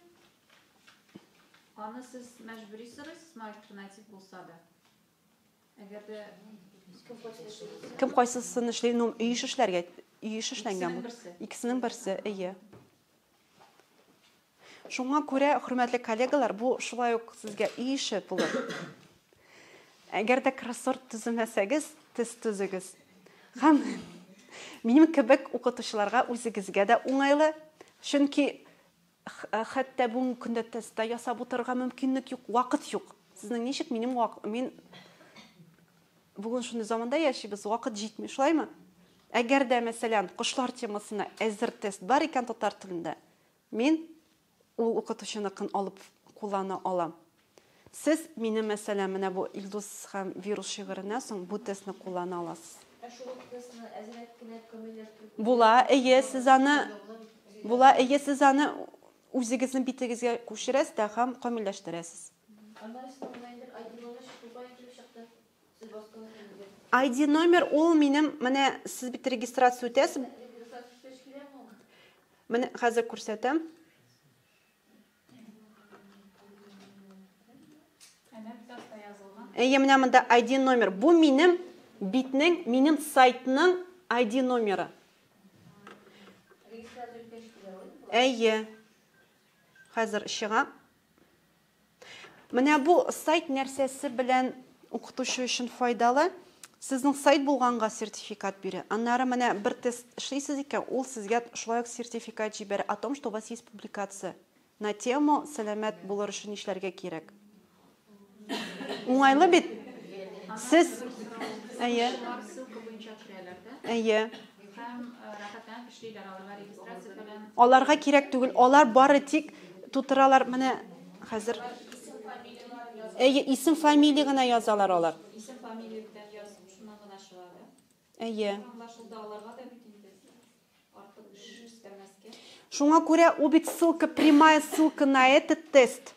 Аны сез мәҗбүри сорыйсызмы, альтернатив булса да? Әгәр дә Кем кайсысын эшли, ну, өй эше эшләргә, өй эше эшләнгән. Икесенең берсе. Икесенең берсе, әйе. Шуңа күрә, хөрмәтле коллегалар, бу шулай ук сезгә өй эше булыр. Әгәр дә кроссворд төземәсәгез, тест төзегез. Һәм минем кебек укытучыларга үзегезгә дә уңайлы, чөнки хәтта бүгенге көндә тестта ясап утырырга мөмкинлек юк, вакыт юк. Сезнең ничек минем вак, мин бүген шундый заманда яшибез, вакыт җитми, шулаймы? Әгәр дә, мәсәлән, кошлар темасына әзер тест бар икән татар телендә, мин ул укытучыныкын алып куллана алам. Сез минем, мәсәлән, менә бу Илдус һәм вирус шигыреннән соң бу тестны куллана аласыз. Ә шул ук тестны әзрәк кенә камилләштереп Була, әйе, сез аны була, әйе, сез аны үзегезнең битегезгә күчерәсез дә һәм камилләштерәсез. Аннары сезнең онлайнда ID номер чыгу килеп чыкты. Сез баскан инде. ID номер ул минем, менә сез бит регистрация үтәсез. Регистрация үткәч киләме ул? Менә хәзер күрсәтәм. Әнә бит аста язылган. Әйе, менә монда ID номер. Бу минем битнең, минем сайтның ID номеры. Регистрация үткәч килә ул. Әйе. Хәзер чыга. Менә бу сайт нәрсәсе белән укытучы өчен файдалы? Сезнең сайт булганга сертификат бирә. Аннары менә бер тест эшлисез икән, ул сезгә шулай ук сертификат җибәрә о том, что у вас есть публикация на тему сәламәт булыр өчен нишләргә кирәк. Уңайлы бит. Сез Әйе. Ссылка буенча керәләр дә. Әйе. Һәм рәхәтләнеп эшлиләр, аларга регистрация фәлән. Аларга кирәк түгел. Алар бары тик тутыралар менә хәзер. Әйе, исем, фамилия гына язалар алар. Исем, фамилия белән язып, шуннан гына чыга да. Әйе. Аңлашылды аларга да бит инде. Артык эш өстәмәскә. Шуңа күрә ул бит ссылка, прямая ссылка на этот тест.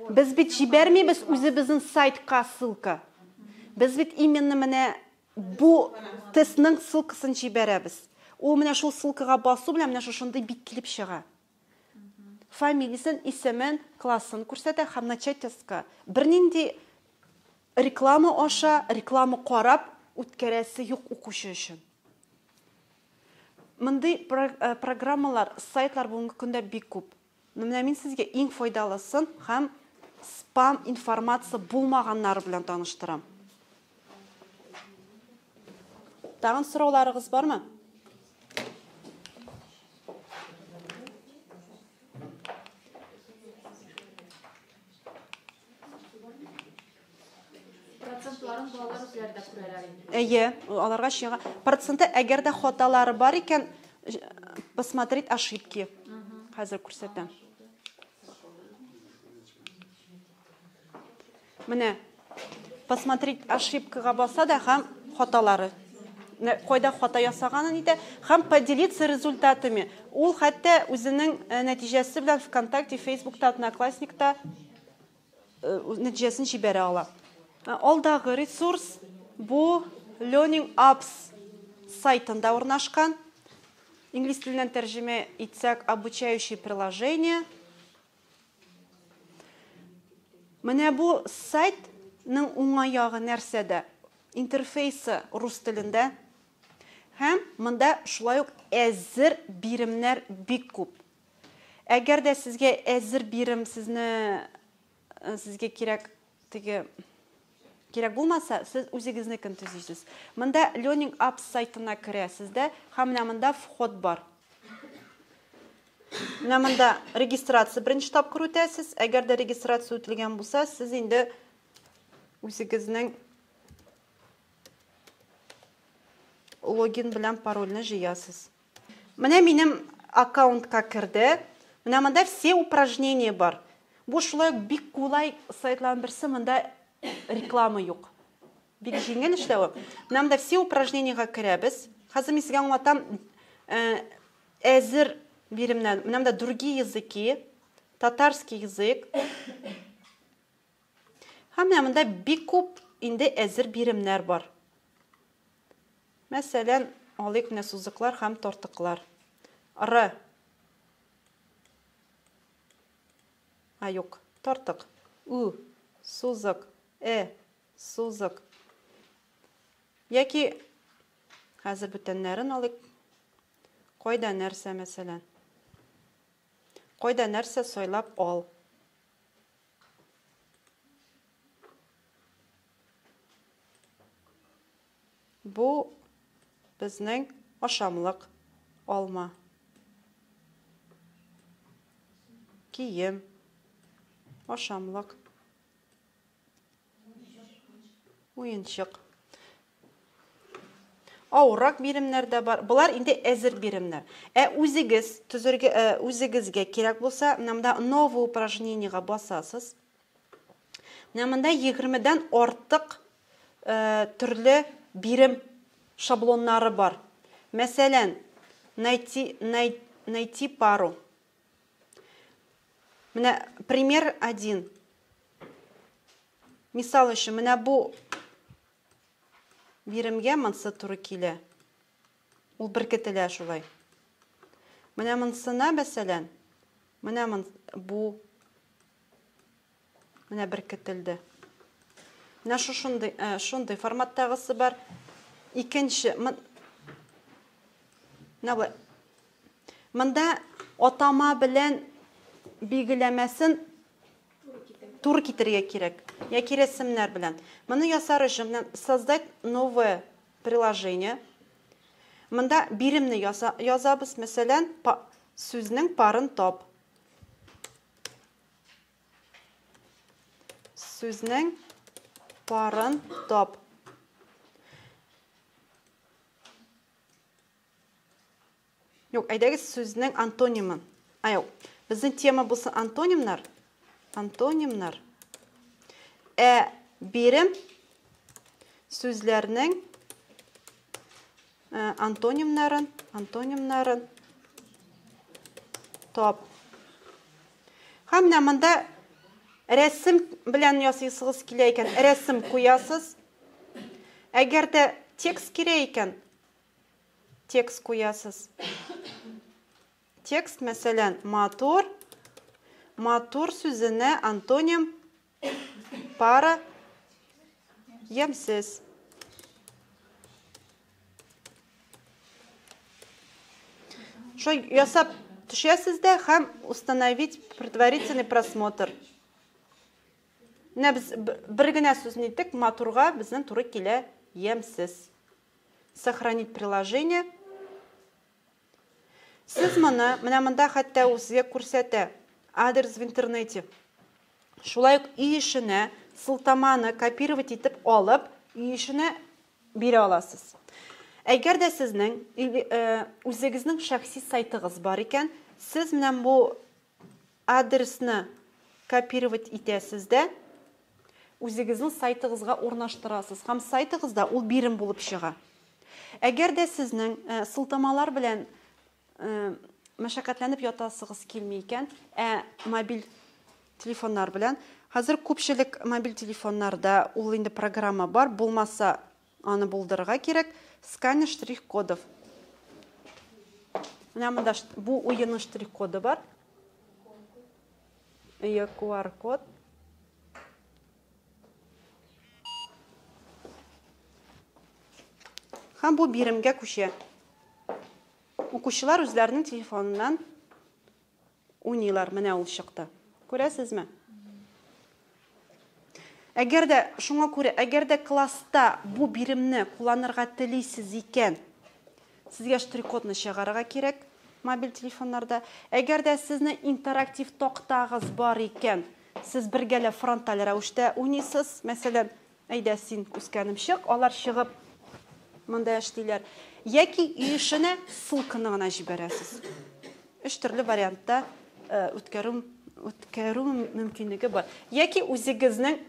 Без бит җибәрмибез үзебезнең сайтка ссылка. Без бит именно менә бу тестның ссылкасын җибәрәбез. Ул менә шул ссылкага басу белән менә шушындый бит килеп чыга. Фамилиясен, исемен, классын күрсәтә һәм начать тестка. Бернинди реклама аша, реклама карап үткәрәсе юк укучы өчен. Мондый программалар, сайтлар бүгенге көндә бик күп. Менә мин сезгә иң файдалысын һәм спам информация булмаганнары белән таныштырам. Тагын сорауларыгыз бармы? Процентларын балалар үзләре дә күрәләр инде. Әйе, аларга чыга. Проценты, әгәр дә хаталары бар икән, посмотреть ошибки. Хәзер күрсәтәм. Менә посмотреть ошибкага баса да һәм хаталары. Кайда хата ясаганын әйтә һәм поделиться результатами. Ул хәтта үзенең нәтиҗәсе белән ВКонтакте, Фейсбукта, Одноклассникта нәтиҗәсен җибәрә ала. Алдагы ресурс бу Learning Apps сайтында урнашкан. Инглиз теленнән тәрҗемә итсәк, обучающие приложения. Менә бу сайтның уңай ягы нәрсәдә? Интерфейсы рус телендә. Һәм монда шулай ук әзер биремнәр бик күп. Әгәр дә сезгә әзер бирем сезгә кирәк, теге кирәк булмаса, сез үзегезнекен төзисез. Монда Learning Apps сайтына керәсез дә, һәм менә монда вход бар. Менә монда регистрация беренче тапкыр үтәсез. Әгәр дә регистрация үтелгән булса, сез инде үзегезнең логин белән парольне җыясыз. Менә минем аккаунтка керде. Менә монда все упражнения бар. Бу шулай ук бик кулай сайтларның берсе, монда реклама юк. Бик җиңел эшләве. Менә монда все упражнениега керәбез. Хәзер мин сезгә аңлатам, әзер биремнәр. Менә монда другие языки, татарский язык. Һәм менә монда бик күп инде әзер биремнәр бар. Мәсәлән, алыйк менә сузыклар һәм тартыклар. Р. А, юк, тартык. У, сузык, э, сузык. Яки хәзер бүтәннәрен алыйк. Кайда нәрсә, мәсәлән? Кайда нәрсә сайлап ал. Бу безнең ашамлык, алма. Кием, ашамлык, уенчык. Авыррак биремнәр дә бар. Болар инде әзер биремнәр. Ә үзегез төзергә, үзегезгә кирәк булса, менә монда новое упражнениега басасыз. Менә монда егермедән артык төрле бирем шаблоннары бар. Мәсәлән, найти пару. Менә пример 1. Мисал өчен, менә бу биремгә монсы туры килә. Ул беркетелә шулай. Менә монсына, мәсәлән, менә бу менә беркетелде. Менә шушындый форматтагысы бар. Икенче, менә болай. Монда атама белән билгеләмәсен туры китерергә кирәк. яки рәсемнәр белән. Моны ясар өчен менә создать новое приложение. Монда биремне язабыз, мәсәлән, сүзнең парын тап. Сүзнең парын тап. Юк, әйдәгез сүзнең антонимын. А, юк. Безнең тема булсын антонимнар. Антонимнар. Ә бирем сүзләрнең э, антонимнарын, антонимнарын тап. Һәм менә монда рәсем белән ясыйсыгыз килә икән, рәсем куясыз. Әгәр дә текст кирәк икән, текст куясыз. Текст, мәсәлән, матур, матур сүзенә антоним пара ямьсез. Шулай ясап төшәсез дә һәм установить предварительный просмотр. Менә без бер генә сүзне әйттек, матурга безнең туры килә ямьсез. Сохранить приложение. Сез моны, менә монда хәтта ул сезгә күрсәтә, адрес в интернете. Шулай ук өй эшенә сылтаманы копировать итеп алып, өй эшенә бирә аласыз. Әгәр дә сезнең э, үзегезнең шәхси сайтыгыз бар икән, сез менә бу Адресны копировать итәсез дә, үзегезнең сайтыгызга урнаштырасыз һәм сайтыгызда ул бирем булып чыга. Әгәр дә сезнең сылтамалар белән мәшәкатьләнеп ятасыгыз килми икән, ә мобиль телефоннар белән, хәзер күпчелек мобиль телефоннарда ул инде программа бар, булмаса Аны булдырырга кирәк. Сканер штрих-кодов. Менә монда бу уенның штрих-коды бар. Иә, QR-код. Һәм бу биремгә күчә. Укучылар үзләренең телефоныннан Уйныйлар, менә ул чыкты. Күрәсезме? Әгәр дә, шуңа күрә, әгәр дә класста бу биремне кулланырга телисез икән, сезгә штрих-кодны чыгарырга кирәк мобиль телефоннарда. Әгәр дә сезнең интерактив тактагыз бар икән, сез бергәләп фронталь рәвештә уйныйсыз. Мәсәлән, Әйдә, син, үскәнем, чык. Алар чыгып монда эшлиләр. Яки өй эшенә ссылканы гына җибәрәсез. Өч төрле вариантта э, үткәрү үткәрү мөмкинлеге бар. Яки үзегезнең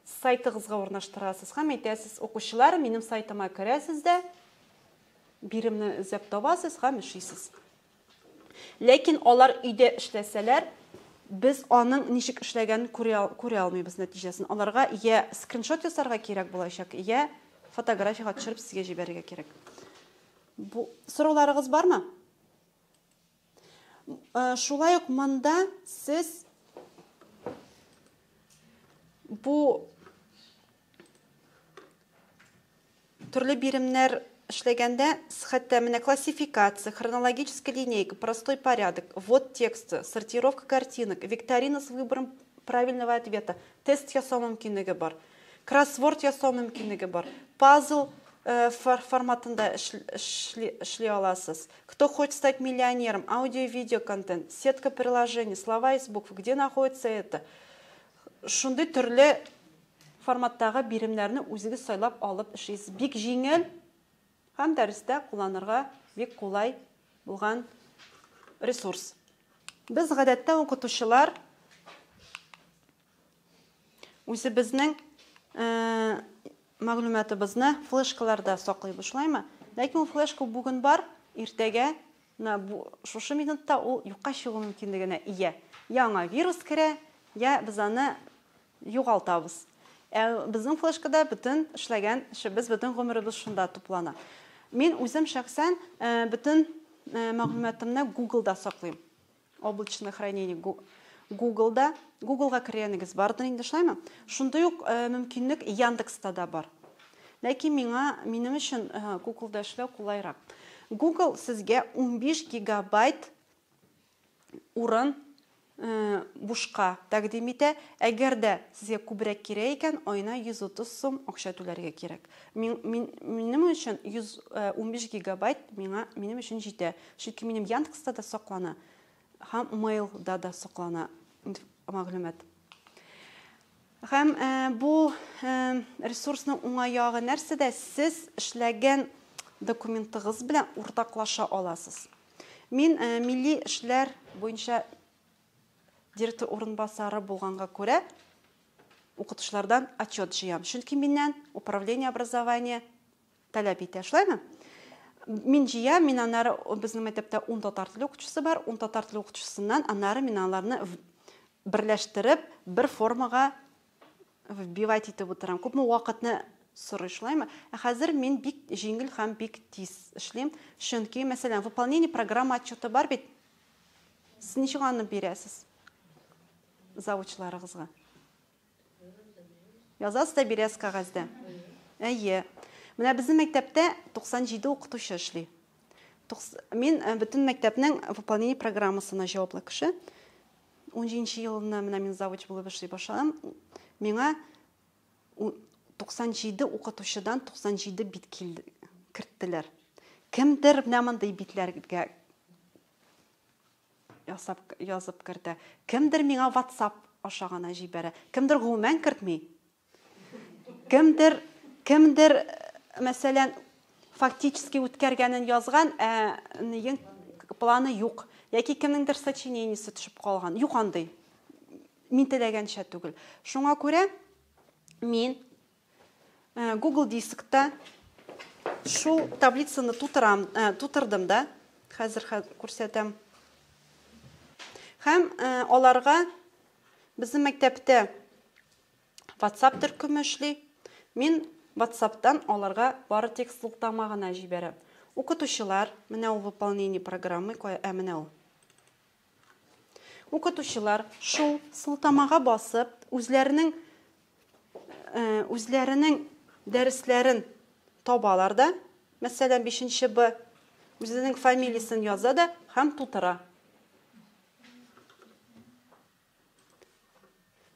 сайтыгызга урнаштырасыз һәм әйтәсез, укучылар, минем сайтыма керәсез дә, биремне эзләп табасыз һәм эшлисез. Ләкин алар өйдә эшләсәләр, без аның ничек эшләгәнен күрә, күрә алмыйбыз нәтиҗәсен. Аларга я скриншот ясарга кирәк булачак, я фотографиягә төшереп сезгә җибәрергә кирәк. Бу сорауларыгыз бармы? Э, шулай ук монда сез бу Төрле биремнәр эшләгәндә, хәтта менә классификация, хронологическая линейка, простой порядок, ввод текста, сортировка картинок, викторина с выбором правильного ответа, тест ясау мөмкинлеге бар, кроссворд ясау мөмкинлеге бар, пазл э, форматында эшли аласыз. Кто хочет стать миллионером, аудио-видео контент, сетка приложений, слова из букв, где находится это. Шундый төрле Форматтагы биремнәрне үзегез сайлап алып эшлисез. Бик җиңел һәм дәрестә кулланырга бик кулай булган ресурс. Без гадәттә укытучылар үзебезнең мәгълүматыбызны флешкаларда саклыйбыз, шулаймы? Ләкин ул флешка бүген бар, иртәгә менә бу шушы минутта ул юкка чыгу мөмкинлегенә ия. Я аңа вирус керә, я без аны Югалтабыз. Ә безнең флешкада бөтен эшләгән эшебез, бөтен гомеребез шунда туплана. Мин үзем шәхсән бөтен мәгълүматымны Google-да саклыйм. Облачное хранение Google-да. Google-га кергәнегез бардыр инде, шулаймы? Шундый ук мөмкинлек Яндекста да бар. Ләкин миңа, минем өчен Google-да эшләү кулайрак. Google сезгә 15 гигабайт урын бушка тәкъдим итә. Әгәр дә сезгә күбрәк кирәк икән, аена 130 сум акча түләргә кирәк. Мин, мин, минем өчен 115 гигабайт миңа минем өчен җитә. Чөнки минем Яндекста да саклана һәм Mail-да да саклана мәгълүмат. Һәм бу ресурсның уңай ягы нәрсәдә? Сез эшләгән документыгыз белән уртаклаша аласыз. Мин милли эшләр буенча директор урынбасары булганга күрә укытучылардан отчет җыям. Чөнки миннән управление образования таләп итә, шулаймы? Мин җыям, мин аннары безнең мәктәптә 10 татар теле укытучысы бар, 10 татар теле укытучысыннан аннары мин аларны берләштереп, бер формага вбивать итеп утырам. Күпме вакытны сорый, шулаймы? Ә хәзер мин бик җиңел һәм бик тиз эшлим. Чөнки, мәсәлән, выполнение программы отчеты бар бит. Сез ничек аны бирәсез завучларыгызга? Язасыз да бирәсез кәгазьдә. Әйе. Менә безнең мәктәптә 97 укытучы эшли. Мин бөтен мәктәпнең выполнение программасына җаваплы кеше. 17 елында менә мин завуч булып эшли башладым. Миңа 97 укытучыдан 97 бит килде, керттеләр. Кемдер менә мондый битләргә ясап, язып кертә. Кемдер миңа WhatsApp аша гына җибәрә. Кемдер гомумән кертми. Кемдер, кемдер, мәсәлән, фактически үткәргәнен язган, ә нең планы юк. Яки кемнеңдер сочинениесе төшеп калган. Юк андый. Мин теләгәнчә түгел. Шуңа күрә мин Google Дискта шул таблицаны тутырам, тутырдым да. Хәзер күрсәтәм. Һәм аларга безнең мәктәптә WhatsApp төркеме эшли. Мин WhatsApp'тан аларга бары тик сылтама гына җибәрәм. Укытучылар, менә ул выполнение программы, ә менә ул. Укытучылар шул сылтамага басып, үзләренең үзләренең дәресләрен табалар да, мәсәлән, 5 Б, үзенең фамилиясен яза да һәм тутыра.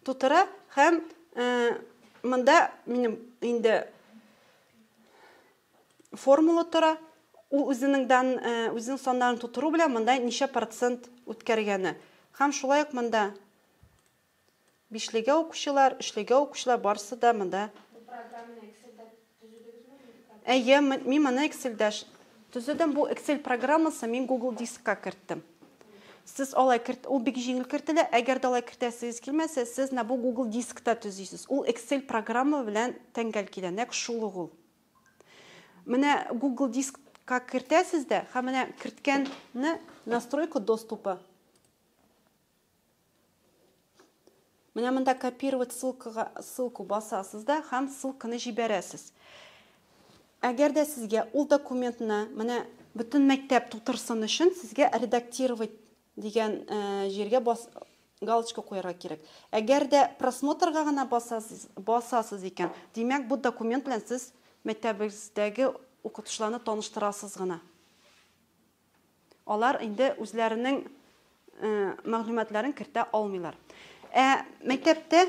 Тутыра һәм монда минем инде формула тора. Ул үзенең дан, үзенең саннарын тутыру белән монда ничә процент үткәргәне. Һәм шулай ук монда бишлегә укучылар, өчлегә укучылар барысы да монда. Бу программаны Excel'дә төзедегезме? Әйе, мин моны Excel'дә төзедем. Бу Excel программасы мин Google Дискка керттем. Сез алай керт, ул бик җиңел кертелә. Әгәр дә алай кертәсегез килмәсә, сез менә бу Google Дискта төзисез. Ул Excel программа белән тәңгәл килә, нәкъ шул ук ул. Менә Google Дискка кертәсез дә, һәм менә керткәнне настройка доступа. Менә монда копировать ссылкага ссылку басасыз да һәм ссылканы җибәрәсез. Әгәр дә сезгә ул документны менә бөтен мәктәп тутырсын өчен сезгә редактировать дигән җиргә бас, галочка куярга кирәк. Әгәр дә просмотрга гына басасыз, басасыз икән, димәк, бу документ белән сез мәктәбегездәге укытучыларны таныштырасыз гына. Алар инде үзләренең мәгълүматларын кертә алмыйлар. Ә мәктәптә,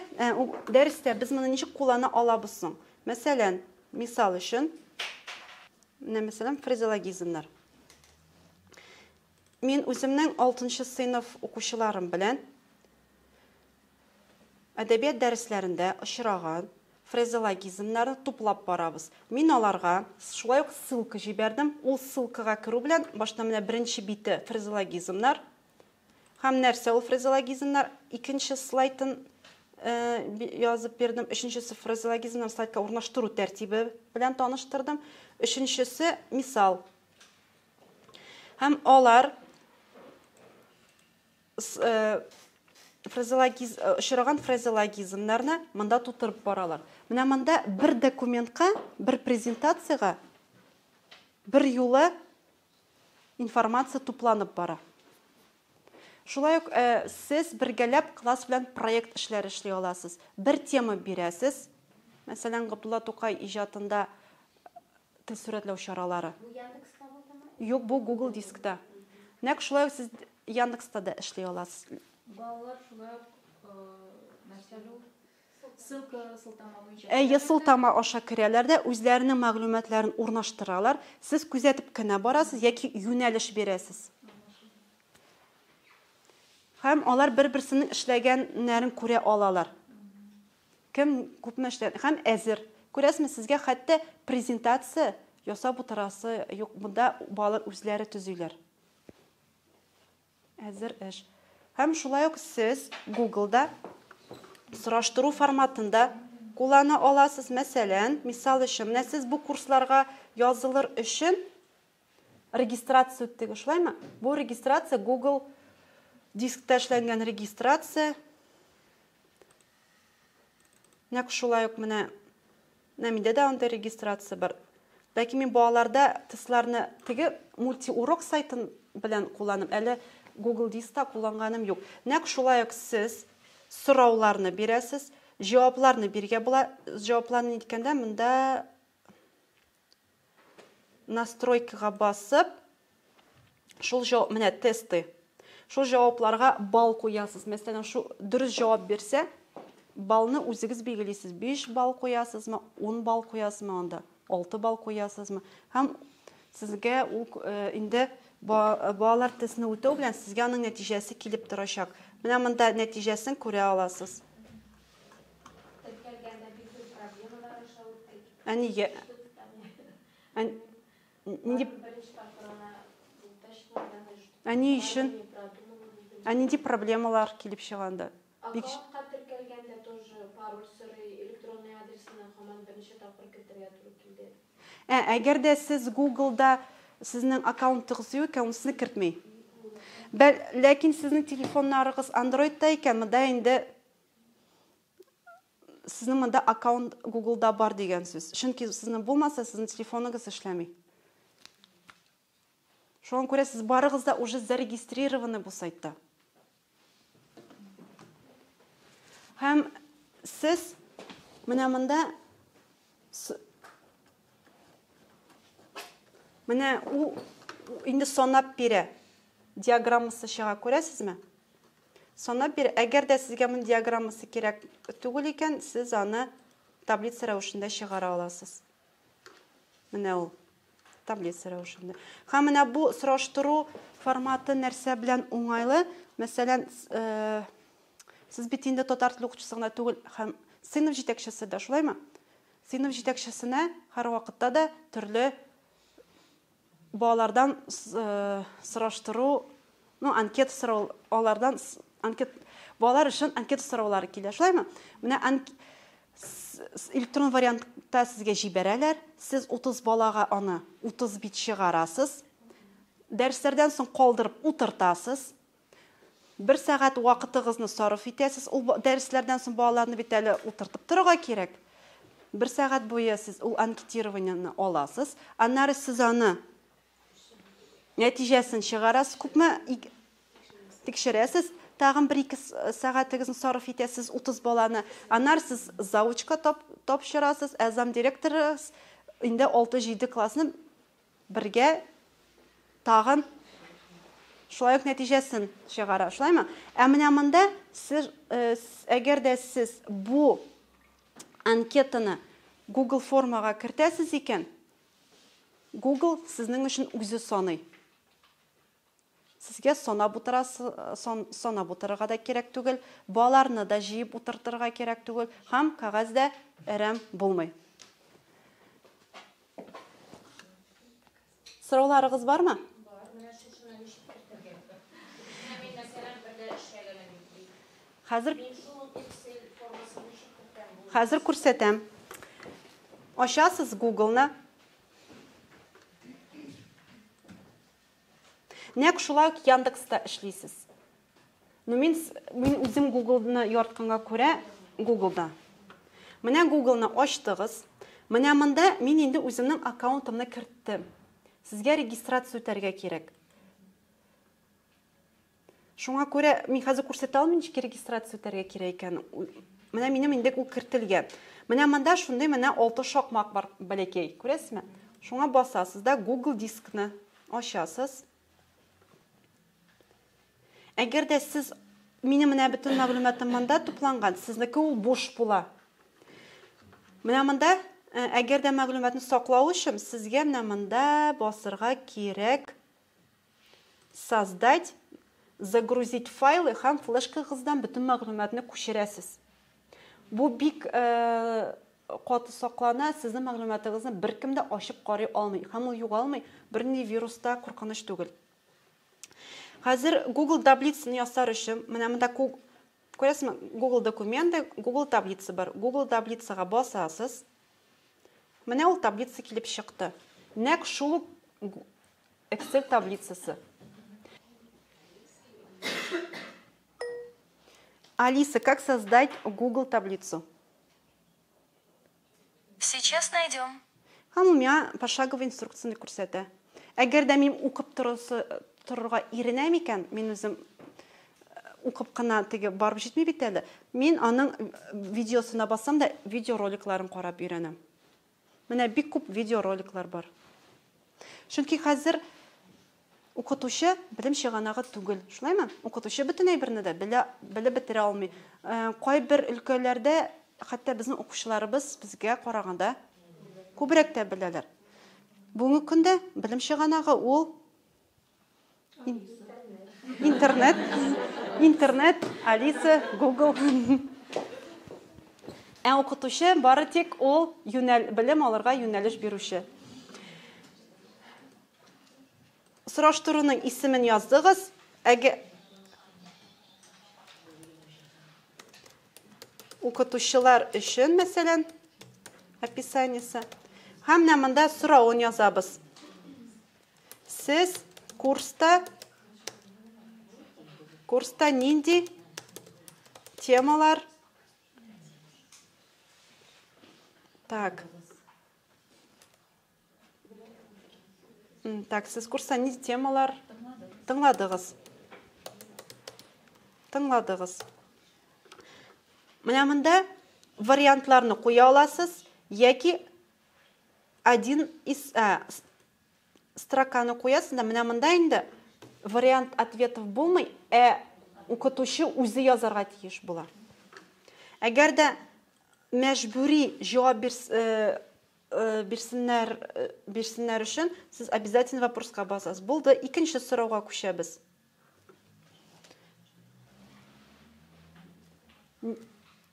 дәрестә без моны ничек куллана алабыз соң? Мәсәлән, мисал өчен, менә мәсәлән, фразеологизмнар. Мин үземнең 6 сыйныф укучыларым белән әдәбият дәресләрендә очраган фразеологизмнарны туплап барабыз. Мин аларга шулай ук ссылка җибәрдем. Ул ссылкага керү белән башта менә беренче бите фразеологизмнар. Һәм нәрсә ул фразеологизмнар? Икенче слайдын язып бирдем. Өченчесе фразеологизмнар слайдка урнаштыру тәртибе белән таныштырдым. Өченчесе мисал. Һәм алар очраган фразеологизмнарны монда тутырып баралар. Менә монда бер документка, бер презентациягә бер юлы информация тупланып бара. Шулай ук сез бергәләп класс белән проект эшләре эшли аласыз. Бер тема бирәсез. Мәсәлән, Габдулла Тукай иҗатында тел сурәтләү чаралары. Бу Яндекста булдымы? Юк, бу Google Дискта. Нәкъ шулай ук сез Яндекста да эшли аласыз. Балалар шулай ук нәрсә ул? Ссылка, сылтама буенча. Әйе, сылтама аша керәләр дә, үзләренең мәгълүматларын урнаштыралар. Сез күзәтеп кенә барасыз яки юнәлеш бирәсез. Һәм алар бер-берсенең эшләгәннәрен күрә алалар. Кем күпме эшләгән һәм әзер. Күрәсезме, сезгә хәтта презентация ясап утырасы юк. Монда балалар үзләре төзиләр. Әзер эш. Һәм шулай ук сез Google-да сораштыру форматында куллана аласыз. Мәсәлән, мисал өчен, менә сез бу курсларга язылыр өчен регистрация үттегез, шулаймы? Бу регистрация Google дискта эшләнгән регистрация. Нәкъ шулай ук менә менә миндә дә андый регистрация бар. Ләкин мин балаларда тестларны теге мультиурок сайтын белән кулланам, әле Google Дискта кулланганым юк. Нәкъ шулай ук сез сорауларны бирәсез, җавапларны бирергә була. Җавапларны ниткәндә монда настройкага басып, шул җавап, менә тесты. Шул җавапларга балл куясыз. Мәсәлән, шу дөрес җавап бирсә, баллны үзегез билгелисез. 5 балл куясызмы, 10 балл куясызмы анда, 6 балл куясызмы. Һәм сезгә ул инде балалар тестны үтәү белән сезгә аның нәтиҗәсе килеп торачак. Менә монда нәтиҗәсен күрә аласыз. Теркәлгәндә бик зур проблемалар аша үттек. Ә нигә? Ә нинди Беренче тапкыр ана булып та чыкмады. Ә ни өчен? Ә нинди проблемалар килеп чыга анда? Бик Аккаунтка теркәлгәндә тоже пароль сорый, электронный адресына һаман берничә тапкыр кертергә туры килде. Ә әгәр дә сез Google'да сезнең аккаунтыгыз юк икән, ул сезне кертми. Бәл, ләкин сезнең телефоннарыгыз Androidта икән, монда инде сезнең монда аккаунт Google'да бар дигән сүз. Чөнки сезнең булмаса, сезнең телефоныгыз эшләми. Шуңа күрә сез барыгыз да уже зарегистрированы бу сайтта. Һәм сез менә монда менә ул инде санап бирә. Диаграммасы чыга, күрәсезме? Санап бирә. Әгәр дә сезгә моның диаграммасы кирәк түгел икән, сез аны таблица рәвешендә чыгара аласыз. Менә ул таблица рәвешендә. Һәм менә бу сораштыру форматы нәрсә белән уңайлы? Мәсәлән, сез бит инде татар теле укытучысы гына түгел, һәм сыйныф җитәкчесе дә, шулаймы? Сыйныф җитәкчесенә һәрвакытта да төрле балалардан сораштыру, ну, анкета сорау, алардан анкет, балалар өчен анкета сораулары килә, шулаймы? Менә электрон вариантта сезгә җибәрәләр, сез 30 балага аны 30 бит чыгарасыз, дәресләрдән соң калдырып утыртасыз, бер сәгать вакытыгызны сарыф итәсез, ул дәресләрдән соң балаларны бит әле утыртып торырга кирәк. Бер сәгать буе сез ул анкетированиены аласыз, аннары сез аны нәтиҗәсен чыгарасыз, күпме тикшерәсез, тагын бер-ике сәгатегезне сарыф итәсез 30 баланы, аннары сез заучка тапшырасыз, ә замдиректоры инде 6-7 классны бергә тагын шулай ук нәтиҗәсен чыгара, шулаймы? Ә менә монда сез, әгәр дә сез бу анкетаны Google формага кертәсез икән, Google сезнең өчен үзе саный. Сезгә санап утырасы, санап утырырга да кирәк түгел, балаларны да җыеп утыртырга кирәк түгел, һәм кәгазь дә әрәм булмый. Сорауларыгыз бармы? Бар, менә шушыны ничек кертергә? Менә мин, мәсәлән, бер дә эшләгәнем юк. Хәзер Мин шул Excel формасын ничек кертәм? Хәзер күрсәтәм. Ачасыз Google-ны. Нәкъ шулай ук Яндекста эшлисез. Но мин үзем Google-ны яратканга күрә Google-да. Менә Google-ны ачтыгыз. Менә монда мин инде үземнең аккаунтымны керттем. Сезгә регистрация үтәргә кирәк. Шуңа күрә мин хәзер күрсәтә алмыйм, ничек регистрация үтәргә кирәк икәнен. Менә минем инде ул кертелгән. Менә монда шундый менә 6 шакмак бар бәләкәй, күрәсезме? Шуңа басасыз да Google дискны ачасыз. Әгәр дә сез Минем менә бөтен мәгълүматым монда тупланган, сезнеке ул буш була. Менә монда, әгәр дә мәгълүматны саклау өчен, сезгә менә монда басырга кирәк Создать, загрузить файлы һәм флешкагыздан бөтен мәгълүматны күчерәсез. Бу бик каты саклана, сезнең мәгълүматыгызны беркем дә ачып карый алмый һәм ул югалмый, бернинди вирус та куркыныч түгел. Хәзер Google таблицаны ясар өчен, менә монда күрәсезме, Google документы, Google таблица бар. Google таблицага басасыз. Менә ул таблица килеп чыкты. Нәкъ шул ук Excel таблицасы. Алиса, как создать Google таблицу? Сейчас найдем. Һәм ул миңа пошаговый инструкцияне күрсәтә. Әгәр дә мин укып торасы торырга иренәм икән, мин үзем укып кына теге барып җитми бит әле. Мин аның видеосына басам да видеороликларын карап өйрәнәм. Менә бик күп видеороликлар бар. Чөнки хәзер укытучы белем чыганагы түгел. Шулаймы? Укытучы бөтен әйберне дә белә, белеп бетерә алмый. Кайбер өлкәләрдә хәтта безнең укучыларыбыз безгә караганда күбрәк тә беләләр. Бүгенге көндә белем чыганагы ул интернет, интернет, Алиса, Google. Ә укытучы бары тик ул юнәл, белем алырга юнәлеш бирүче. Сораштыруның исемен яздыгыз. Әгә укытучылар өчен, мәсәлән, описаниесе. Һәм менә монда соравын язабыз. Сез курста курста нинди темалар Так. Так, сез курста нинди темалар тыңладыгыз? Тыңладыгыз. Менә монда вариантларны куя аласыз яки один из ә, строканы куясың да, менә монда инде вариант ответов булмый, ә укытучы үзе язарга тиеш була. Әгәр дә мәҗбүри җавап бирс, э, э, бирсеннәр, э, бирсеннәр өчен сез обязательно вопроска басасыз. Булды, икенче сорауга күчәбез.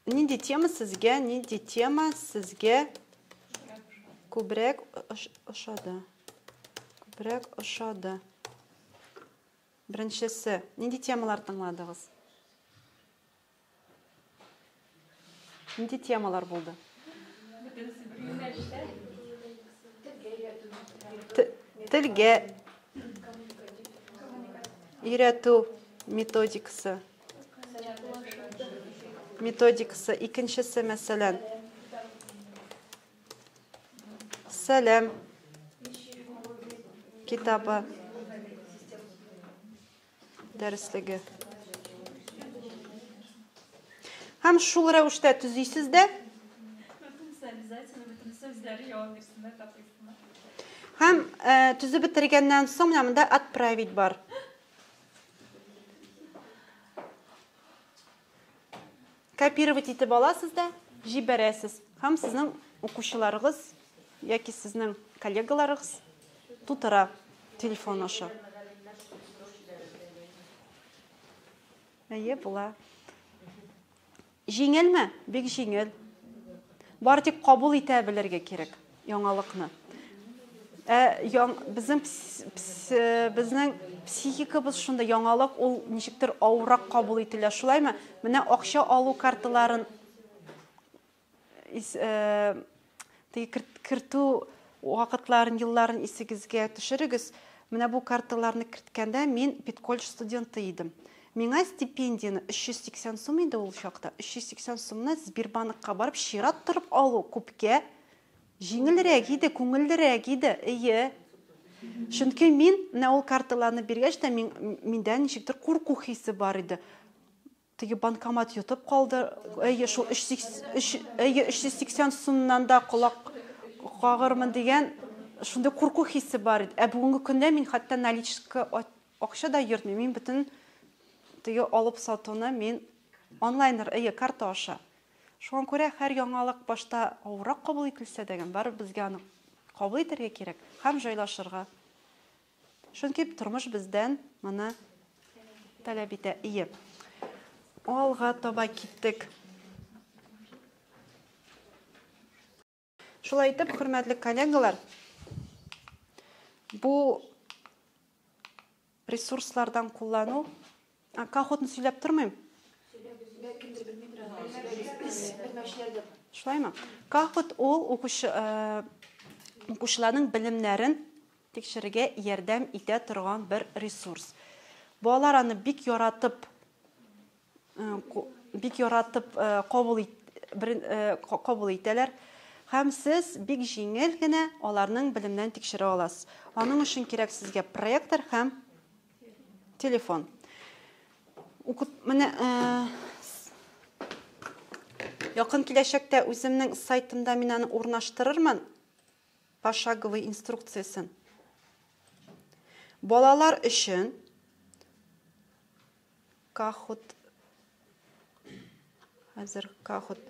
Нинди тема сезгә, нинди тема сезгә күбрәк ошады? Күбрәк ошады. Беренчесе, нинди темалар тыңладыгыз? Нинди темалар булды? Телгә өйрәтү методикасы. Методикасы. Икенчесе, мәсәлән, Сәлам китабы дәреслеге. Һәм шул рәвештә төзисез дә. Һәм э, төзеп бетергәннән соң менә монда отправить бар. Копировать итеп аласыз да җибәрәсез. Һәм сезнең укучыларыгыз яки сезнең коллегаларыгыз тутыра телефон аша. Әйе, була. Җиңелме? Бик җиңел. Бары тик кабул итә белергә кирәк яңалыкны. Ә яң, безнең безнең психикабыз шунда яңалык ул ничектер авыррак кабул ителә, шулаймы? Менә акча алу карталарын теге кертү вакытларын, елларын исегезгә төшерегез. Менә бу карталарны керткәндә мин педколледж студенты идем. Миңа стипендияне 380 сум иде ул чакта. 380 сумны Сбербанкка барып чират торып алу күпкә җиңелрәк иде, күңеллерәк иде. Әйе. Чөнки мин менә ул карталарны биргәч тә мин миндә ничектер курку хисе бар иде. Теге банкомат йотып калды. Әйе, шул 3, әйе, 380 сумнан да колак кагырмын дигән шундый курку хисе бар иде. Ә бүгенге көндә мин хәтта наличка акча да йөртмим. Мин бөтен Теге алып сатуны мин онлайн, әйе, карта аша. Шуңа күрә һәр яңалык башта авыррак кабул ителсә дә, барыбер безгә аны кабул итәргә кирәк һәм җайлашырга. Чөнки тормыш бездән моны таләп итә. Ие. Алга таба киттек. Шулай итеп, хөрмәтле коллегалар, бу ресурслардан куллану, Кахутны сөйләп тормыйм. Шулаймы? Кахут ул укучы укучыларның белемнәрен тикшерергә ярдәм итә торган бер ресурс. Балалар аны бик яратып бик яратып кабул кабул итәләр. Һәм сез бик җиңел генә аларның белемнәрен тикшерә аласыз. Аның өчен кирәк сезгә проектор һәм телефон. Менә якын киләчәктә үземнең сайтымда мин аны урнаштырырмын, пошаговый инструкциясен. Балалар өчен Kahoot, хәзер Kahoot.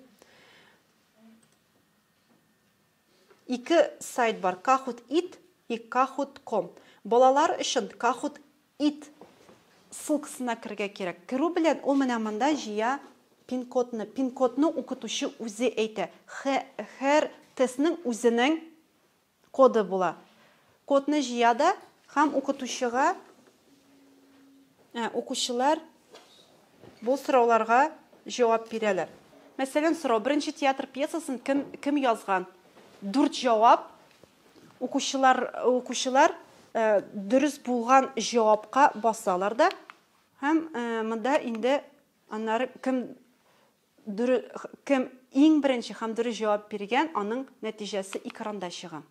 Ике сайт бар, Kahoot it и Kahoot.com. Балалар өчен Kahoot it ссылкасына керергә кирәк. Керү белән ул менә монда җыя пин-кодны. Пин-кодны укытучы үзе әйтә. Һәр тестның үзенең коды була. Кодны җыя да һәм укытучыга укучылар бу сорауларга җавап бирәләр. Мәсәлән, сорау: беренче театр пьесасын кем кем язган? Дүрт җавап. Укучылар укучылар дөрес булган җавапка басалар да һәм монда инде аннары кем кем иң беренче һәм дөрес җавап биргән, аның нәтиҗәсе экранда чыга.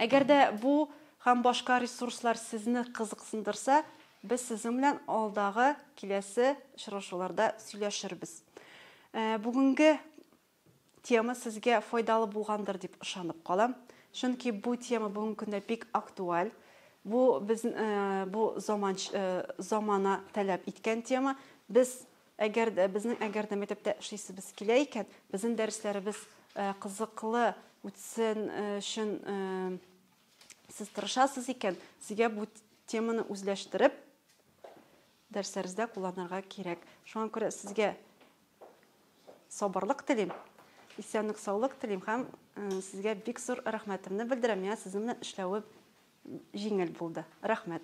Әгәр дә бу һәм башка ресурслар сезне кызыксындырса, без сезнең белән алдагы киләсе очрашуларда сөйләшербез. Бүгенге тема сезгә файдалы булгандыр дип ышанып калам. Чөнки бу тема бүгенге көндә бик актуаль. Бу без бу заман замана таләп иткән тема. Без әгәр дә безнең әгәр дә мәктәптә эшлисебез килә икән, безнең дәресләребез кызыклы үтсен өчен сез тырышасыз икән, сезгә бу теманы үзләштереп дәресләрегездә кулланырга кирәк. Шуңа күрә сезгә сабырлык телим, исәнлек, саулык телим һәм сезгә бик зур рәхмәтемне белдерәм. Миңа сезнең белән эшләве җиңел булды. Рәхмәт.